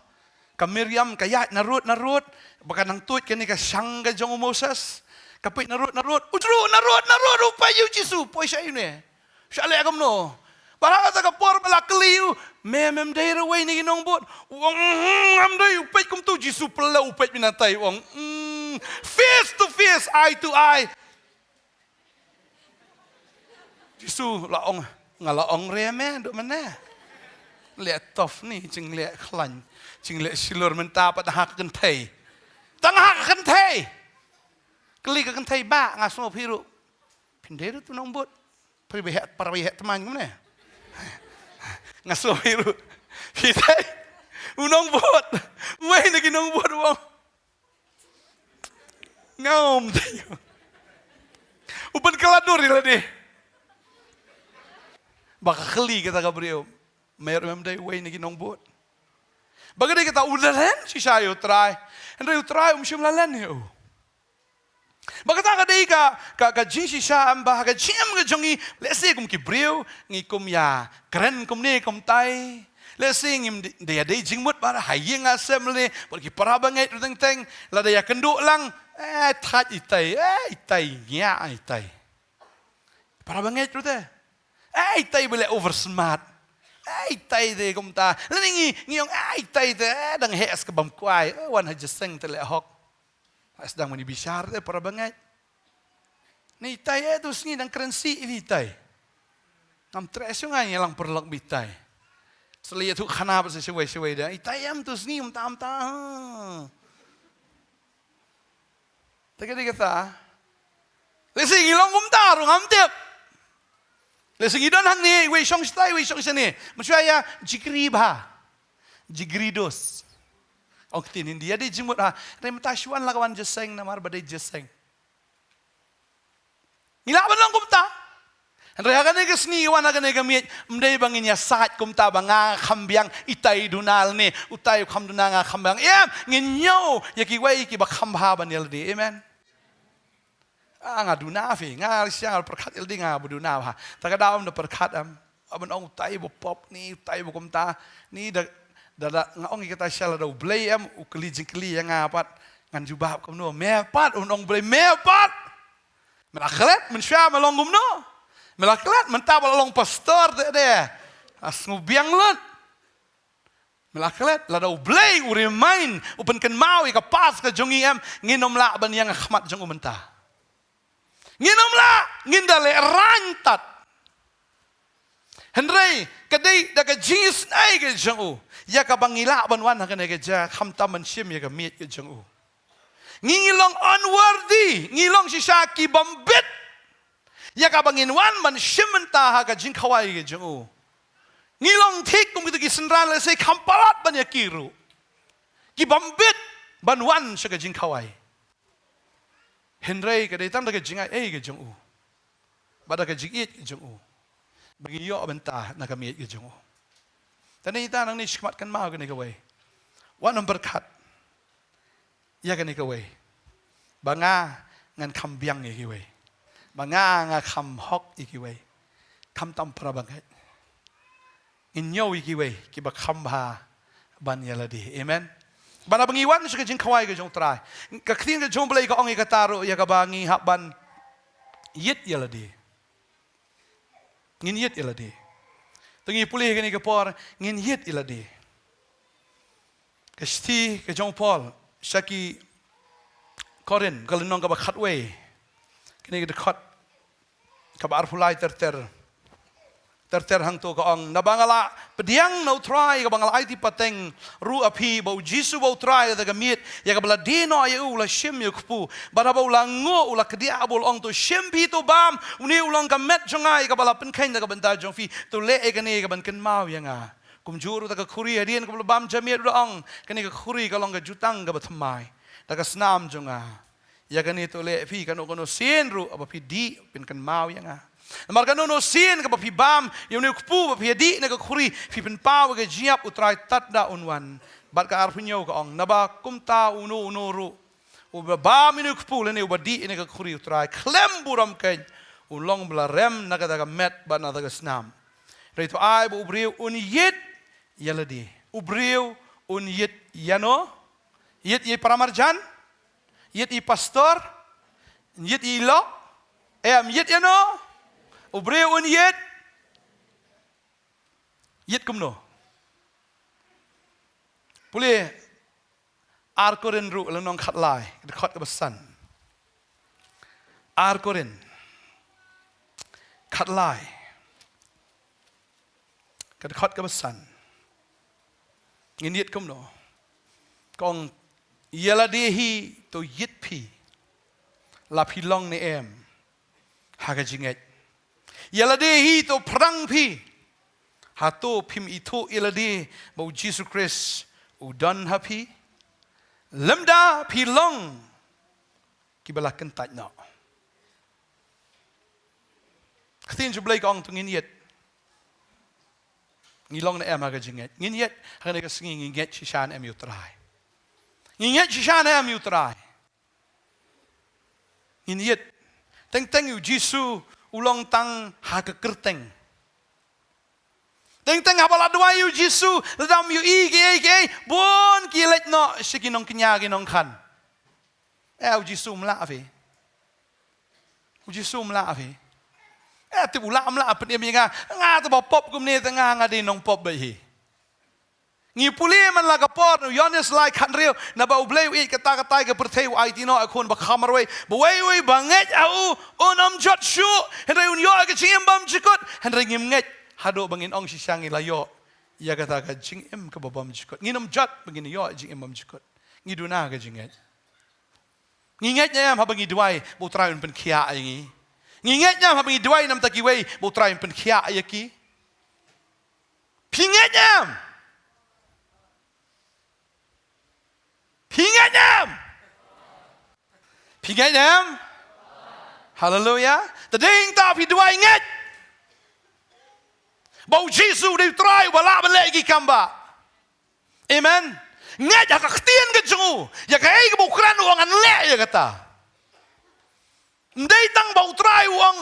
ka Miriam ka ïaid narud narud, ba ka nang tuid kane ka shang ka jong u Moses, ka peit narud narud, u jruh narud narud, u peit ïa u Jisu, poi sha ïa une. Sha leh kumno. Bad ha kata ka por ba la kylli u, me mem dei ruh wei na ki nongbud? U ong, "Mhm, ngam dei." U peit kumtu, Jisu pynlong, u peit bynta, u ong, "Mm, face to face, eye to eye." Jisu la ong, nga la ong re me, duk mane. Leh tough ni, jing leh khlaiñ, jing leh shilur mynta pat ha ka kynthei. Tang ha ka kynthei. Kylli ka kynthei ba, nga sngew phi ruh. Phin dei ruh tu nongbud. Phi ba heh, para ba heh tman kumne. Nga sngew phi ruh. Phi dei. U nongbud. Wei na ki nongbud u ong. Ngam dei. U pynkylla dur ïa lade. Ba ka kylli kata ka briew. Mer mem dei wei na ki nongbud. Ba ka dei kata u la len shisha ïa u Trai. Hynrei u Trai um shym la len ïa u. Ba kata ka dei ka, ka, ka jingshisha em ba, ka jingim ka jong ngi, lehse kum ki briew, ngi kum ïa kren kumne kumtai. Lehse ngim dei, dei, dei jingmut ba ha ïing ha sem lane, bad ki para bangeit ruh teng teng, lada ïakynduh lang, eh, thait itai, eh, itai, ngia itai. Para bangeit ruh te. Eh, itai ba leh over smart. Eh, itai te kumta. Lane ngi, ngi ong, eh, itai te, eh, dang heh sa ka bam kwai, eh, wan ha jingïaseng te leh hok. Sdang mani bishar te para bangeit. Ni itai eh tu sngi dang kren sih itai. Ngam treh shuh nga ïa lang paralok ba itai. Sla ïathuh khana ba sa shawei shawei da. Itai em tu sngi mynta mynta. Te ka dei kata. Lehse ngi long kumta ruh ngam tip. Lehse ngi don hangne, wei shong shatai, wei shong shane. Mynshuwa ïa jingri bha. Jingri dos. Ong ktien Hindi, ïa dei jingmut ha. Hynrei mynta shu wan la ka wan jingïaseng namar ba dei jingïaseng. Ngi lah ban long kumta. Hynrei ha kane ka sngi wan ha kane ka miej, ym dei ba ngin ïasaid kumta ba nga kham biang, itai duna lane, utai u kham duna nga kham biang. Em, ngin ñiew ïa kiwei kiba kham bha ban ïa lade. Amen. Ah, nga duna phi, nga lashai nga pyrkhat ïa lade nga ba duna bha. Ta ka daw ym da pyrkhat em. Ban ong utai uba pop ni, utai uba kumta ni, da, da, da nga ong ïa kata shisha, lada U Blei em u kylli jingkylli ïa nga pat, ngan jubab kumno? Me pat, un ong U Blei, me pat. Me la klet, mynshuwa me long kumno? Me la klet, mynta ba la long pastor te de, a sngew biang lut. Me la klet, lada U Blei u remind, u pynkynmaw ïa ka past ka jong ngi em, ngin ym lah ban ïeng ha khmat jong u mynta. Ngin ym lah, ngin da lehraiñ tad. Hynrei ka dei da ka jingisynei ka jong u ïa kaba ngi lah ban wan ha kane ka jaka, khamtam ban shim ïa ka miej ka jong u. Ngi, ngi long unworthy, ngi long shisha ki bym bit ïa kaba ngin wan ban shim bynta ha ka jingkhawai ka jong u. Ngi long thik kum kito ki synran lehse kham palat ban ïa ki ruh, ki bym bit ban wan sha ka jingkhawai. Hynrei ka dei tang da ka jingaiei ka jong u bad da ka jingïeit ka jong u ba ngi ïoh bynta na ka miej ka jong u. Te nangta nangne shakhmat kynmaw kane kawei. Wat nym pyrkhat ïa kane kawei, ba nga ngan kham biang ïa kiwei, ba nga nga kham hok ïa kiwei. Khamtam para bangeit. Ngin ñiew ïa kiwei kiba kham bha ban ïa lade. Amen. Bad haba ngi wan sha ka jingkhawai ka jong U Trai, ka ktien ka jong U Blei ka ong ïa kata ruh, ïa kaba ngi hap ban ïit ïa lade. Ngin ïit ïa lade. To ngi pule kane ka por, ngin ïit ïa lade. Ka shithi ka jong u Paul sha ki Korinth, ka lynnong kaba khatwei, kane ka dkhot kaba arphew lai ter ter. Ter ter hangto ka ong, naba nga la pdiang na U Trai kaba nga la aiti pateng ruh ha phi, ba U Jisu uba U Trai, da ka miet ïa kaba la die noh ïa u, u la shim ïa u kpu. Bad haba u la nguh, u la kdiah bad u la ong, to shim phi, to bam, une u long ka met jong nga ïa kaba la pynkheiñ na ka bynta jong phi. To leh ïa kane ïa kaban kynmaw ïa nga. Kumjuh ruh da ka khuri, hadien kaba la bam jingmiet, u la ong, kane ka khuri ka long ka jutang kaba thymmai da ka snam jong nga. Ïa kane to leh phi kano kano sien ruh haba phi dih, phin kynmaw ïa nga. Namar kano kano sien kaba phi bam ïa une u kpu ba phi ïa dih na ka khuri, phi pynpaw ïa ka jingïap U Trai tad da un wan. Bad ka arphew hynñiew ka ong, naba kumta uno uno ruh uba bam ïa une u kpu lane uba dih ïa une ka khuri U Trai khlem burom keiñ, un long ba la rem na kata ka met bad na kata ka snam. Hynrei to ai ba u briew un ïit ïa lade. U briew un ïit ïano? Ïit ïa i paramarjan? Ïit ïa i pastor? Ïit ïa i lok? Em, ïit ïano? U briew un ïit. Ïit kumno? Pule Ar Korinth ruh, lynnong khatlai, ka dkhot kaba san. Ar Korinth khatlai, ka dkhot kaba san. Ngin ïit kumno? Ka ong, ïa lade hi to ïit phi, la phi long ne em ha ka jingngeit. Ïa lade hi to phrang phi, hato phim ithuh ïa lade ba U Jisu Khrist u don ha phi? Lymda phi long kiba la kyntait noh. Ka ktien jong U Blei ka ong to ngin ïit. Ngi long ne em ha ka jingngeit? Ngin ïit ha kane ka sngi, ngi ngeit shisha ne em ïa U Trai? Ngi ngeit shisha ne em ïa U Trai? Ngin ïit. Teng teng U Jisu u long tang ha ka kyrteng. Teng teng haba la duwai ïa U Jisu, lada ym ïohi kiei kiei, bun ki leit noh sha ki nongkñia, ki nongkhan. Eh, U Jisu um lah phi. U Jisu um lah phi. Eh, tip u lah um lah pynim ïa nga. Nga te ba pop kumne te nga, nga dei nongpop beit hi. Ngi pule man la ka por, Ïoannis lai khathynriew, naba U Blei u ïeit katta katta ïa ka pyrthei, u aiti noh ïa u Khun ba kham marwei, ba uwei uwei ba ngeit ha u un ym jot shuh, hynrei un ïoh ïa ka jingim bymjukut. Hynrei ngim ngeit haduh ba ngin ong shisha ngi la ïoh ïa kata ka jingim kaba bymjukut. Ngin ym jot ba ngin ïoh ïa ka jingim bymjukut. Ngi duna ka jingngeit. Ngi ngeit ne em haba ngi duwai ba U Trai un pynkhiah ïa ngi? Ngi ngeit ne em haba ngi duwai namar kiwei ba U Trai un pynkhiah ïa ki? Phi ngeit ne em? Phi ngeit ne em? Phi ngeit ne em? Haleluia. Te dei hangta phi duwai, ngeit ba U Jisu u dei U Trai uba lah ban leh ïa ki kam ba. Amen. Ngeit ha ka ktien ka jong u, ïa kaei kaba u kren u ong ngan leh ïa kata. Ym dei tang ba U Trai u ong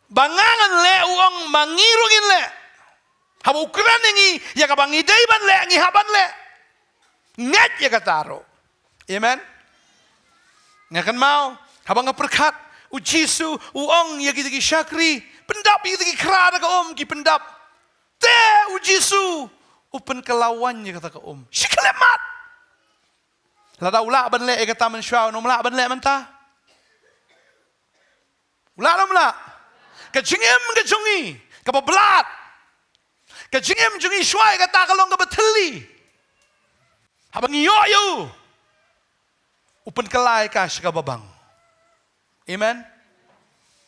ba nga ngan leh, u ong ma ngi ruh ngin leh. Haba u kren ïa ngi, ïa kaba ngi dei ban leh, ngi hap ban leh. Ngeit ïa kata ruh. Amen. Nga kynmaw, haba nga pyrkhat, u Jisu u ong ïa kita ki shakri, pyndap ïa kita ki khra da ka um, ki pyndap. Te u Jisu u pynkylla waiñ ïa kata ka um. Shi khyllipmat. Lada u lah ban leh ïa kata mynshuwa, u nym lah ban leh mynta? U lah ne ym lah? Ka jingim ka jong ngi kaba blat, ka jingim jong ngi shuwa ïa kata ka long kaba thylli. Haba ngi ïoh ïa u, u pynkylla ïa ka sha kaba bang. Amen.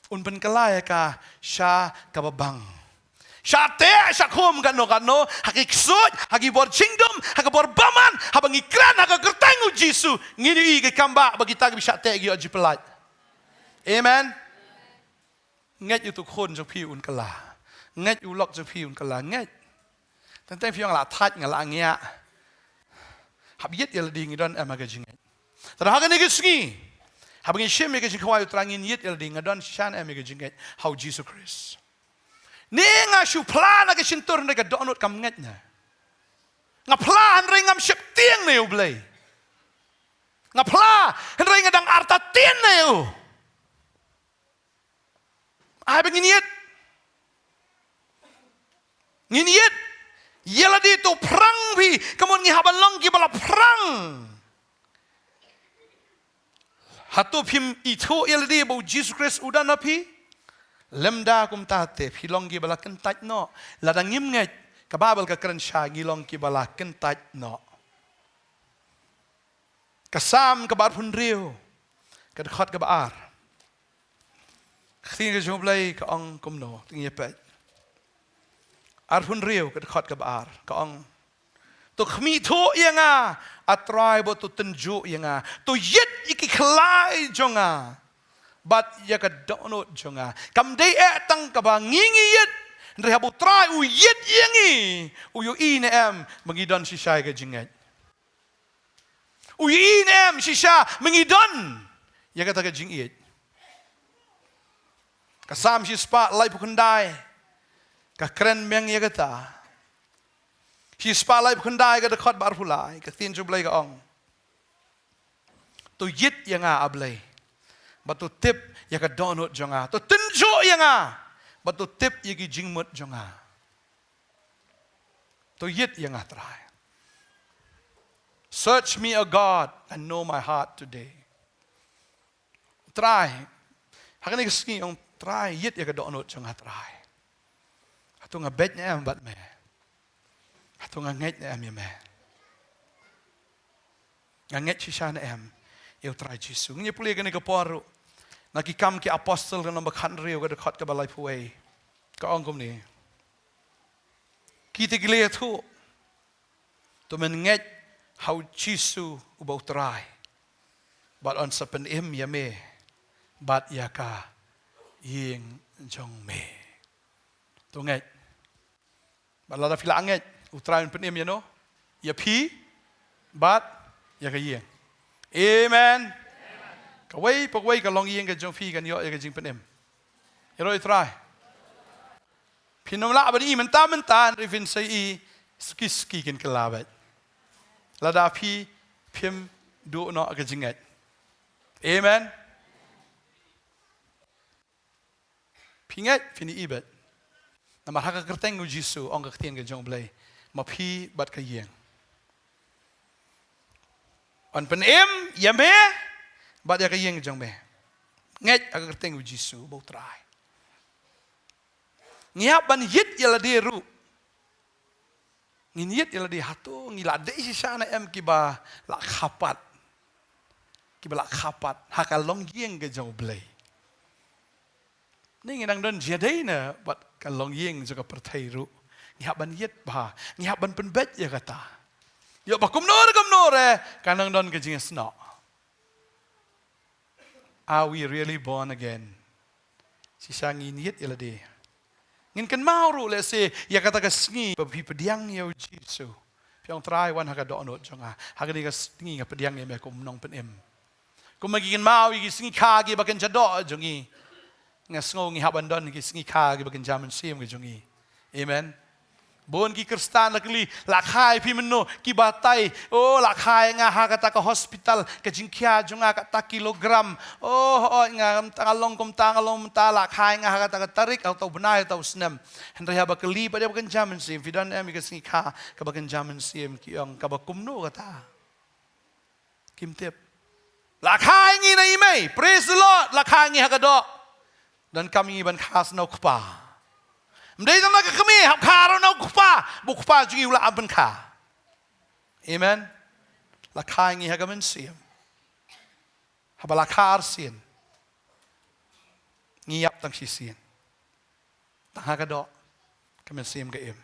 Un pynkylla ïa ka sha kaba bang. Sha teh sha khum katno katno, ha ki ksuid, ha ki bor jingdum, ha ki bor bymman, haba ngi kren ha ka kyrteng u Jisu, ngin ïohi ki kam ba, ba kita kiba shah teh ki ïoh jingpyllait. Amen. Ngeit ïa utu u khun jong phi un kylla. Ngeit ïa u lok jong phi un kylla. Ngeit. Teng teng phi ong nga la thait, nga la ngiah. Hap ïit ïa lade, ngi don em ha ka jingngeit? Tang ha kane ka sngi, haba ngi shim ïa ka jingkhawai u Trai, ngin ïit ïa lade, nga don shisha ne em ïa ka jingngeit ha u Jisu Khrist? Ne nga shu phla na ka shyntur hynrei ka dohnud kam ngeit ne? Nga phla hynrei ngam sheptieng na ïa u Blei. Nga phla hynrei nga dang artatien na ïa u. Ai ba ngin ïit. Ngin ïit ïa lade, to phrang phi, ka mut ngi hap ban long kiba la phrang. Hato phim ithuh ïa lade ba u Jisu Khrist u don ha phi? Lymda kumta te phi long kiba la kyntait noh. Lada ngim ngeit, ka Baibl ka kren shai ngi long kiba la kyntait noh. Ka Salm kaba arphew hynriew, ka dkhot kaba ar. Ka ktien ka jong u Blei ka ong kumno, to ngin ïa peit. Arphew hynriew, ka dkhot kaba ar, ka ong: To khmih thuh ïa nga, A Trai, bad to tynjuh ïa nga. To ïit ïa ki khlai jong nga bad ïa ka dohnud jong nga. Kam dei eh tang kaba ngi ngi ïit, hynrei haba u Trai u ïit ïa ngi, u ïohi ne em ba ngi don shisha ïa ka jingngeit? U ïohi ne em shisha ba ngi don ïa kata ka jingïeit? Ka Salm shispah laiphew khyndai ka kren biang ïa kata. Shispah laiphew khyndai, ka dkhot ba arphew lai, ka ktien jong u Blei ka ong: To ïit ïa nga, A Blei, bad to tip ïa ka dohnud jong nga. To tynjuh ïa nga bad to tip ïa ki jingmut jong nga. To ïit ïa nga, Trai. Search me, O God, and know my heart today. Trai, ha kane ka sngi, ong Trai, ïit ïa ka dohnud jong nga, Trai. Hato nga beit ne em bad me? Hato nga ngeit ne em ïa me? Nga ngeit shisha ne em ïa u Trai Jisu? Ngin ïa pule kane ka por ruh na Ki Kam ki Apostol, ka nombar khathynriew, ka dkhot kaba laiphew wei. Ka ong kumne: Kita ki la ïathuh, to men ngeit ha u Jisu uba u Trai, bad yn sa pynim ïa me bad ïa ka ïing jong me. To ngeit. Bad lada phi la ngeit, u Trai un pynim ïano? Ïa phi bad ïa ka ïing. Amen. Kawei pa kawei ka longïing ka jong phi kan ïoh ïa ka jingpynim. Ïaroh ïa u Trai. Phin ym lah ban i mynta mynta, hynrei phin sa i suki suki, kin kylla beit lada phi phim duh noh ka jingngeit. Amen. Phi ngeit, phin i beit. Namar ha ka kyrteng u Jisu, ong ka ktien ka jong u Blei, ma phi bad ka ïing, yn pynim ïa me bad ïa ka ïing jong me. Ngeit ha ka kyrteng u Jisu uba u Trai. Ngi hap ban ïit ïa lade ruh. Ngin ïit ïa lade, hato ngi la dei shisha ne em kiba la kha pat, kiba la kha pat ha ka longïing ka jong u Blei? Ne ngi nang don jingïadei na bad ka longïing jong ka pyrthei ruh? Ngi hap ban ïit bha, ngi hap ban pynbeit ïa kata. Ïoh ba kumno re kumno re ka nang don ka jingïasnoh. Are we really born again? Shisha ngin ïit ïa lade. Ngin kynmaw ruh lehse ïa kata ka sngi ba phi pdiang ïa u Jisu. Phi ong, Trai, wan ha ka dohnud jong nga. Ha kane ka sngi nga pdiang ïa me kum u nongpynim. Kumba ngi kynmaw ïa ki sngi kha kiba kynja doh jong ngi, nga sngew ngi hap ban don ki sngi kha kiba kynja mynsiem ki jong ngi. Amen. Bun ki Khristan la kylli, la kha ïa phi mynno, ki batai. Oh, la kha ïa nga ha kata ka hospital, ka jingkhia jong nga kata kilogram. Oh, oh, nga, nga long kumta, nga long mynta, la kha ïa nga ha kata ka tarik, ha uta u bnai, ha uta u snem. Hynrei haba kylli pat ïa kaba kynja mynsiem, phi don em ïa ka sngi kha kaba kynja mynsiem, ki ong kaba kumno kata. Kim tip. La kha ïa ngi na i mei. Praise the Lord. La kha ïa ngi ha ka doh. Donkam ïa ngi ban kha sa na u kpa. Ym dei tang na ka kmie, hap kha ruh na u kpa. Ba u kpa jong ngi u lah ban kha. Amen. La kha ïa ngi ha ka mynsiem. Haba la kha arsien, ngi ïap tang shisien. Tang ha ka doh, ka mynsiem ka im.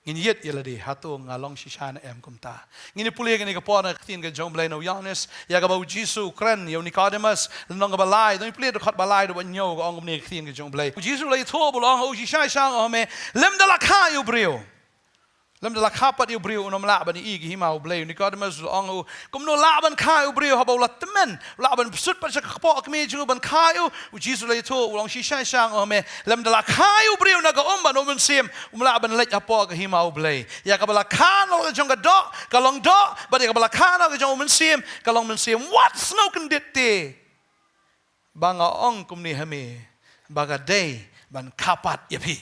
Ngin ïit ïa lade, hato nga long shisha ne em kumta. Ngin ïa pule kane ka por na ka ktien ka jong u Blei na u Ïoannis, ïa kaba u Jisu u kren ïa u Nicodemus, lynnong kaba lai, dang pule dkhot ba lai, dkhot ba hynñiew, ka ong kumne ka ktien ka jong u Blei. U Jisu u la ïathuh bad u la ong ha u, shisha shisha nga ong ha me, lymda la kha ïa u briew. Lymda la kha pat ïa u briew un ym lah ban ïohi ïa ka hima u Blei. U Nicodemus u la ong ha u, kumno lah ban kha ïa u briew haba u la tymmen, u lah ban pynshut pat sha ka kpoh kmie jong u ban kha ïa u. U Jisu u la ïathuh, u la ong shisha shisha nga ong ha me, lymda la kha ïa u briew na ka um bad na u mynsiem, um lah ban leit hapoh ka hima u Blei. Ïa kaba la kha na ka jong ka doh, ka long doh, bad ïa kaba la kha na ka jong u mynsiem, ka long mynsiem. Wat sngew kyndit te ba nga ong kumne ha me, ba ka dei ban kha pat ïa phi.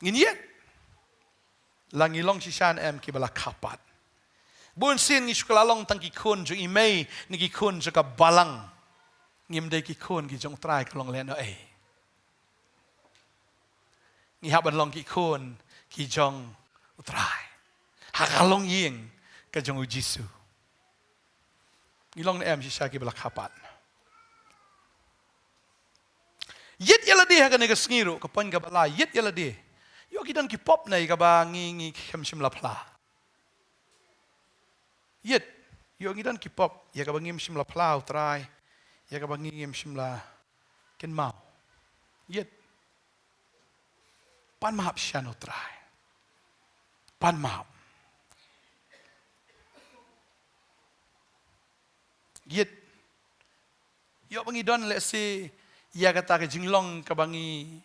Ngin ïit. La ngi long shisha ne em kiba la kha pat. Bun sien ngi shu kylla long tang ki khun jong i mei, ne ki khun jong ka balang. Ngim dei ki khun ki jong u Trai, ka long lehnohei. Ngi hap ban long ki khun ki jong u Trai. Ha ka longïing ka jong u Jisu. Ngi long ne em shisha kiba la kha pat. Ïit ïa lade ha kane ka sngi ruh, ka point kaba lai, ïit ïa lade. Ïoh ki don ki pop ne ïa kaba ngi, ngi khlem shym la phla. Ïit, ïoh ngi don ki pop ïa kaba ngim shym la phla u Trai, ïa kaba ngi ngim shym la kynmaw. Ïit. Pan map sha u Trai. Pan map. Ïit. Ïoh ba ngi don lehse ïa kata ka jinglong kaba ngi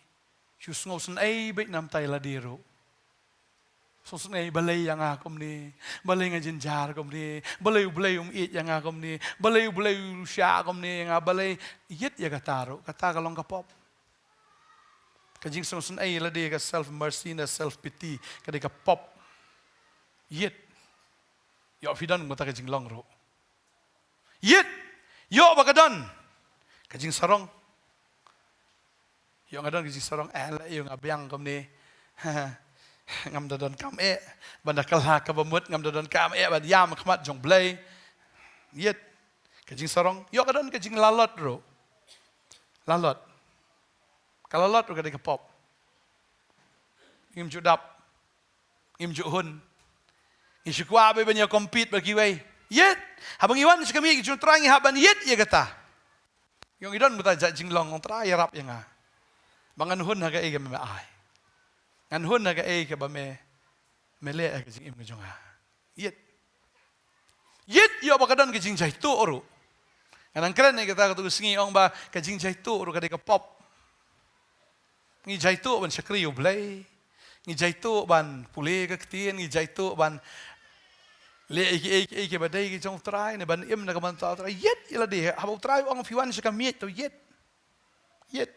shu sngewsynei beit namar ïa lade ruh. Sngewsynei balei ïa nga kumne, balei nga jynjar kumne, balei u Blei um ïeit ïa nga kumne, balei u Blei u shah kumne ïa nga, balei, ïit ïa kata ruh, kata ka long ka pop. Ka jingsngewsynei ïa lade, ka self mercy ne self pity, ka dei ka pop. Ïit. Ïoh phi don kumta ka jinglong ruh. Ïit. Ïoh ba ka don ka jingsarong. Ïoh nga don ka jingsarong, eh, la ïoh nga biang kumne. Ngam da donkam eh ban da kylla kaba mut, ngam da donkam eh ban ïam ha khmat jong u Blei. Ïit. Ka jingsarong. Ïoh ka don ka jinglalot ruh. Lalot. Ka lalot ruh ka dei ka pop. Ngim ju dap. Ngim ju hun. Ngi shu kwah beit ban ïa compete bad kiwei. Ïit. Haba ngi wan sha ka miej ka jong u Trai ngi hap ban ïit ïa kata. Ïoh ngi don kumta jait jinglong, ong Trai ïarap ïa nga. Ba ngan hun ha kaei kaba me ai. Ngan hun ha kaei kaba me, me leh ha ka jingim ka jong nga. Ïit. Ïit, ïoh ba ka don ka jingjaituh ruh. Nga nang kren ïa kata katto ka sngi, ong ba ka jingjaituh ruh ka dei ka pop. Ngi jaituh ban shakri ïa u Blei. Ngi jaituh ban pule ka ktien, ngi jaituh ban leh ïa kiei kiei kiba dei ki jong u Trai, ne ban im na ka bynta u Trai. Ïit ïa lade, haba u Trai u ong phi wan sha ka miej, to ïit. Ïit.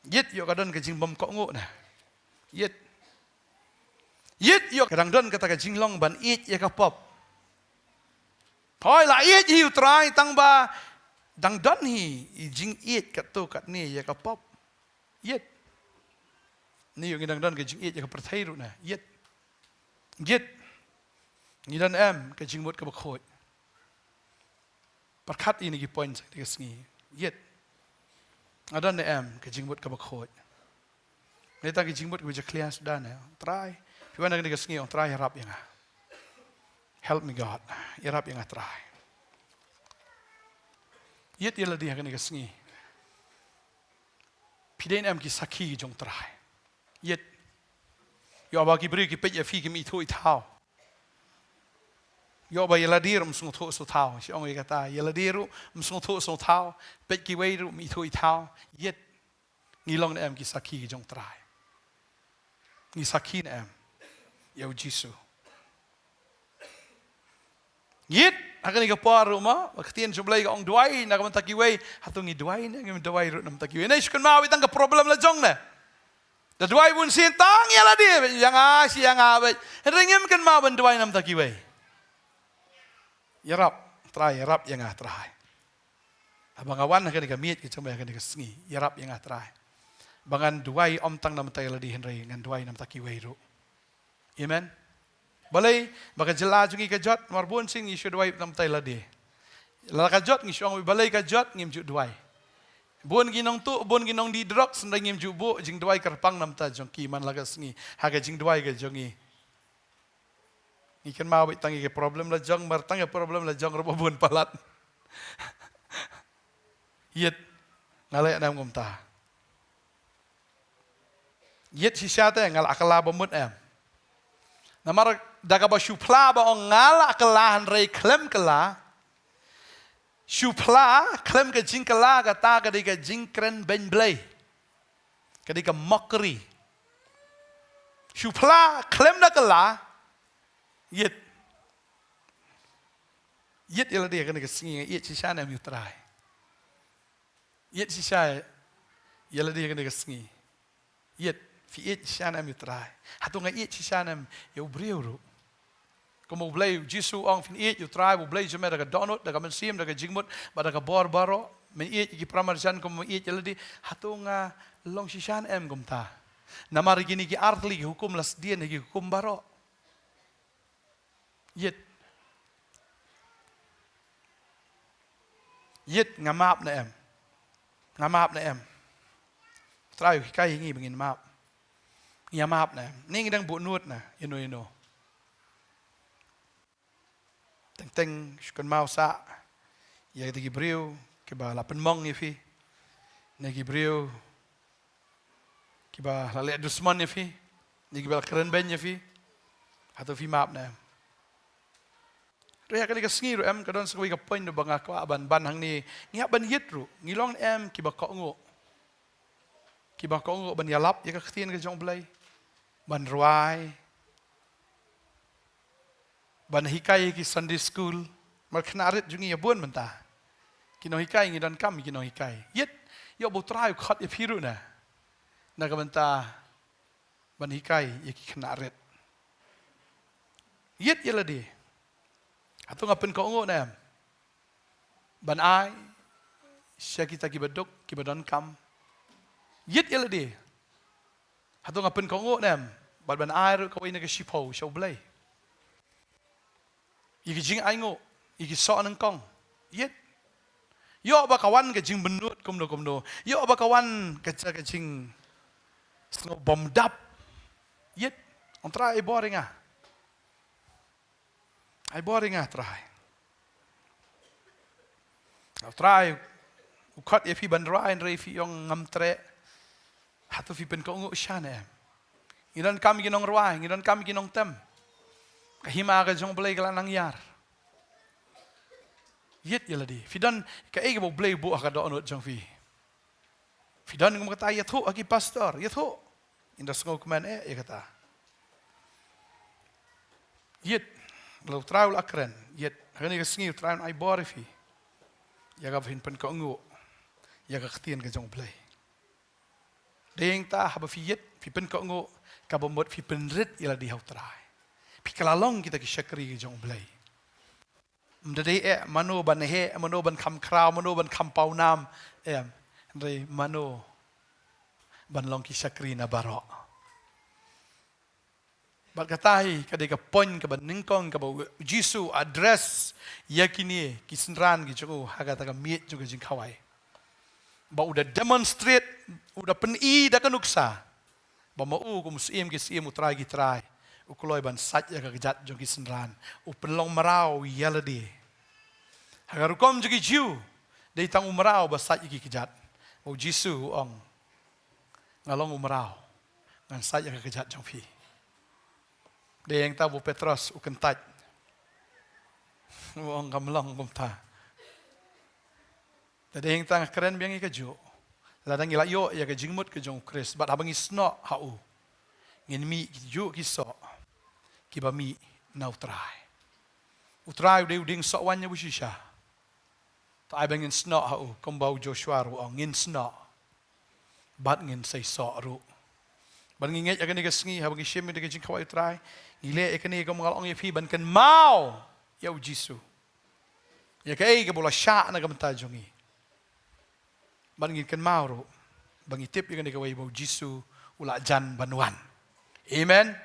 Ïit, ïoh ka don ka jingbym kohnguh na. Ïit. Ïit, ïoh ka dang don kata ka jinglong ban ïeit ïa ka pop. Hooid, la ïeit hi u Trai, tang ba dang don hi i jingïeit katto katne ïa ka pop. Ïit. Ngi ïoh ngi dang don ka jingïeit ïa ka pyrthei ruh na. Ïit. Ïit. Ngi don em ka jingmut kaba khuid. Pyrkhat ïa kine ki point sa kane ka sngi. Ïit. Nga don ne em ka jingmut kaba khuid? Ngi tang ka jingmut kaba jakhlia suda ne, Trai. Phi wan ha kane ka sngi, ong Trai, ïarap ïa nga. Help me God. Ïarap ïa nga Trai. Ïit ïa lade ha kane ka sngi. Phi dei ne em ki sakhi jong u Trai? Ïit. Ïoh ba ki briew ki peit ïa phi kim ithuh ithaw. Ïoh ba ïa lade ruh ym sngewthuh sngewthaw. Shi ong ïa kata, ïa lade ruh ym sngewthuh sngewthaw. Peit kiwei ruh ym ithuh ithaw. Ïit. Ngi long ne em ki sakhi ki jong u Trai? Ngi sakhi ne em ïa u Jisu? Ïit, ha kane ka por ruh mo, ka ktien jong U Blei ka ong duwai na ka bynta kiwei. Hato ngi duwai ne, ngim duwai ruh na bynta kiwei? Ne, shu kynmaw beit tang ka problem la jong ne. Da duwai bun sien tang ïa lade beit, ïa nga shi ïa nga beit. Hynrei ngim kynmaw ban duwai na bynta kiwei. Ïarap, Trai, ïarap ïa nga, Trai. Haba nga wan ha kane ka miej ka jong me ha kane ka sngi, ïarap ïa nga, Trai, ba ngan duwai ym tang na bynta ïa lade hynrei ngan duwai na bynta kiwei ruh. Amen. Balei? Ba ka jylla jong ngi ka jot, namar bun sien ngi shu duwai na bynta ïa lade. Lada ka jot ngi shu ong balei ka jot, ngim ju duwai. Bun ki nongtuh, bun ki nongdih drugs, hynrei ngim ju buh jingduwai kyrpang na bynta jong ki man la ka sngi ha ka jingduwai ka jong ngi. Ngi kynmaw beit tang ïa ka problem la jong, namar tang ïa ka problem la jong ruh ba bun palat. Ïit, nga leh ne em kumta? Ïit shisha te, nga la kylla ba mut em? Namar da kaba shu phla ba ong nga la kylla hynrei khlem kylla. Shu phla khlem ka jingkylla kata ka dei ka jingkren beiñ Blei. Ka dei ka mockery. Shu phla khlem da kylla. Ïit. Ïit ïa lade ha kane ka sngi, nga ïeit shisha ne em ïa u Trai? Ïeit shisha ïa lade ha kane ka sngi? Ïeit, phi ïeit shisha ne em ïa u Trai? Hato nga ïeit shisha ne em ïa u briew ruh? Kum U Blei, U Jisu u ong phin ïeit ïa u Trai U Blei jong me da ka dohnud, da ka mynsiem, da ka jingmut bad da ka bor baroh. Men ïeit ïa ki paramarjan kum men ïeit ïa lade. Hato nga long shisha ne em kumta? Namar ïa kine ki ar tylli ki hukum la sdien ha ki hukum baroh. Ïeit. Ïeit, nga map ne em? Nga map ne em? U Trai u hikai ïa ngi ba ngin map. Ngi ïa map ne em? Ne ngi dang buh nud na ïano ïano? Teng teng shu kynmaw sah ïa kita ki briew kiba la pynmong ïa phi, ne ki briew kiba la leh dusmon ïa phi, ne kiba la kren beiñ ïa phi. Hato phi map ne em? Ruh ha kane ka sngi ruh em, ka don sa kawei ka point ruh ba nga kwah ban ban hangne. Ngi hap ban ïit ruh, ngi long ne em kiba kohnguh, kiba kohnguh ban ïalap ïa ka ktien ka jong U Blei, ban rwai, ban hikai ïa ki Sunday school? Namar khynnah rit jong ngi ïa bun mynta. Ki nonghikai, ngi donkam ki nonghikai. Ïit, ïoh ba U Trai u khot ïa phi ruh na, na ka bynta ban hikai ïa ki khynnah rit. Ïit ïa lade. Hato nga pynkohnguh ne em ban ai sha kita kiba duk, kiba donkam? Ïit ïa lade. Hato nga pynkohnguh ne em bad ban ai ruh kawei na ka shiphew sha U Blei ïa ki jingainguh, ïa ki soh nyngkong? Ïit. Ïoh ba ka wan ka jingbynnud kumno kumno, ïoh ba ka wan ka, ka jingsngew bym dap. Ïit. Ong Trai, ai bor ïa nga. Ai bor ïa nga, Trai. Trai u khot ïa phi ban rwai, hynrei phi ong ngam treh. Hato phi pynkohnguh shisha ne em? Ngi donkam ki nongrwai, ngi donkam ki nongtem. Ka hima ka jong U Blei ka la nang ïar. Ïit ïa lade. Phi don kaei kaba U Blei u buh ha ka dohnud jong phi? Phi don kum kata, ïathuh ha ki pastor, ïathuh. Ynda sngewkmen eh ïa kata. Ïit, la U Trai u la kren. Ïit, ha kane ka sngi U Trai un ai bor ïa phi ïa kaba phin pynkohnguh ïa ka ktien ka jong U Blei. Dei hangta haba phi ïit, phi pynkohnguh, kaba mut phi pynrit ïa lade ha U Trai. Phi kylla long kita ki shakri ki jong U Blei. Ym da dei eh mano ban heh, mano ban kham khraw, mano ban kham pawnam, em, hynrei mano ban long ki shakri na baroh. Bad kata hi ka dei ka point kaba nyngkong kaba U Jisu u address ïa kine ki synran ki jong u ha kata ka miej jong ka jingkhawai. Ba u da demonstrate, u da pyni da ka nuksa ba ma u kum u Syiem ki syiem, u Trai ki trai, u kloi ban sait ïa ka kjat jong ki synran, u pynlong mraw ïa lade. Ha ka rukom jong ki Jiw, dei tang u mraw ba sait ïa ki kjat. Ba U Jisu u ong, nga long u mraw, ngan sait ïa ka kjat jong phi. Dei hangta ba u Petros u kyntait, u ong, kam long kumta. Te dei hangta nga kren biang ïa kajuh. Lada ngi la ïoh ïa ka jingmut ka jong U Khrist bad haba ngi snoh ha u, Ngin mih ki juh ki soh kiba mih na U Trai. U Trai u dei u dieng soh wan ïa ba shisha. To ai ba ngin snoh ha u kumba u Joshua ruh u ong, ngin snoh bad ngin sei soh ruh. Bad ngi ngeit ïa kane ka sngi haba ngi shim ïa ka jingkhawai U Trai, ngi leh ïa kane kumba nga la ong ïa phi, ban kynmaw ïa U Jisu, ïa kaei kaba u la shah na ka bynta jong ngi. Bad ngin kynmaw ruh ba ngi tip ïa kane kawei ba U Jisu u la jan ban wan. Amen.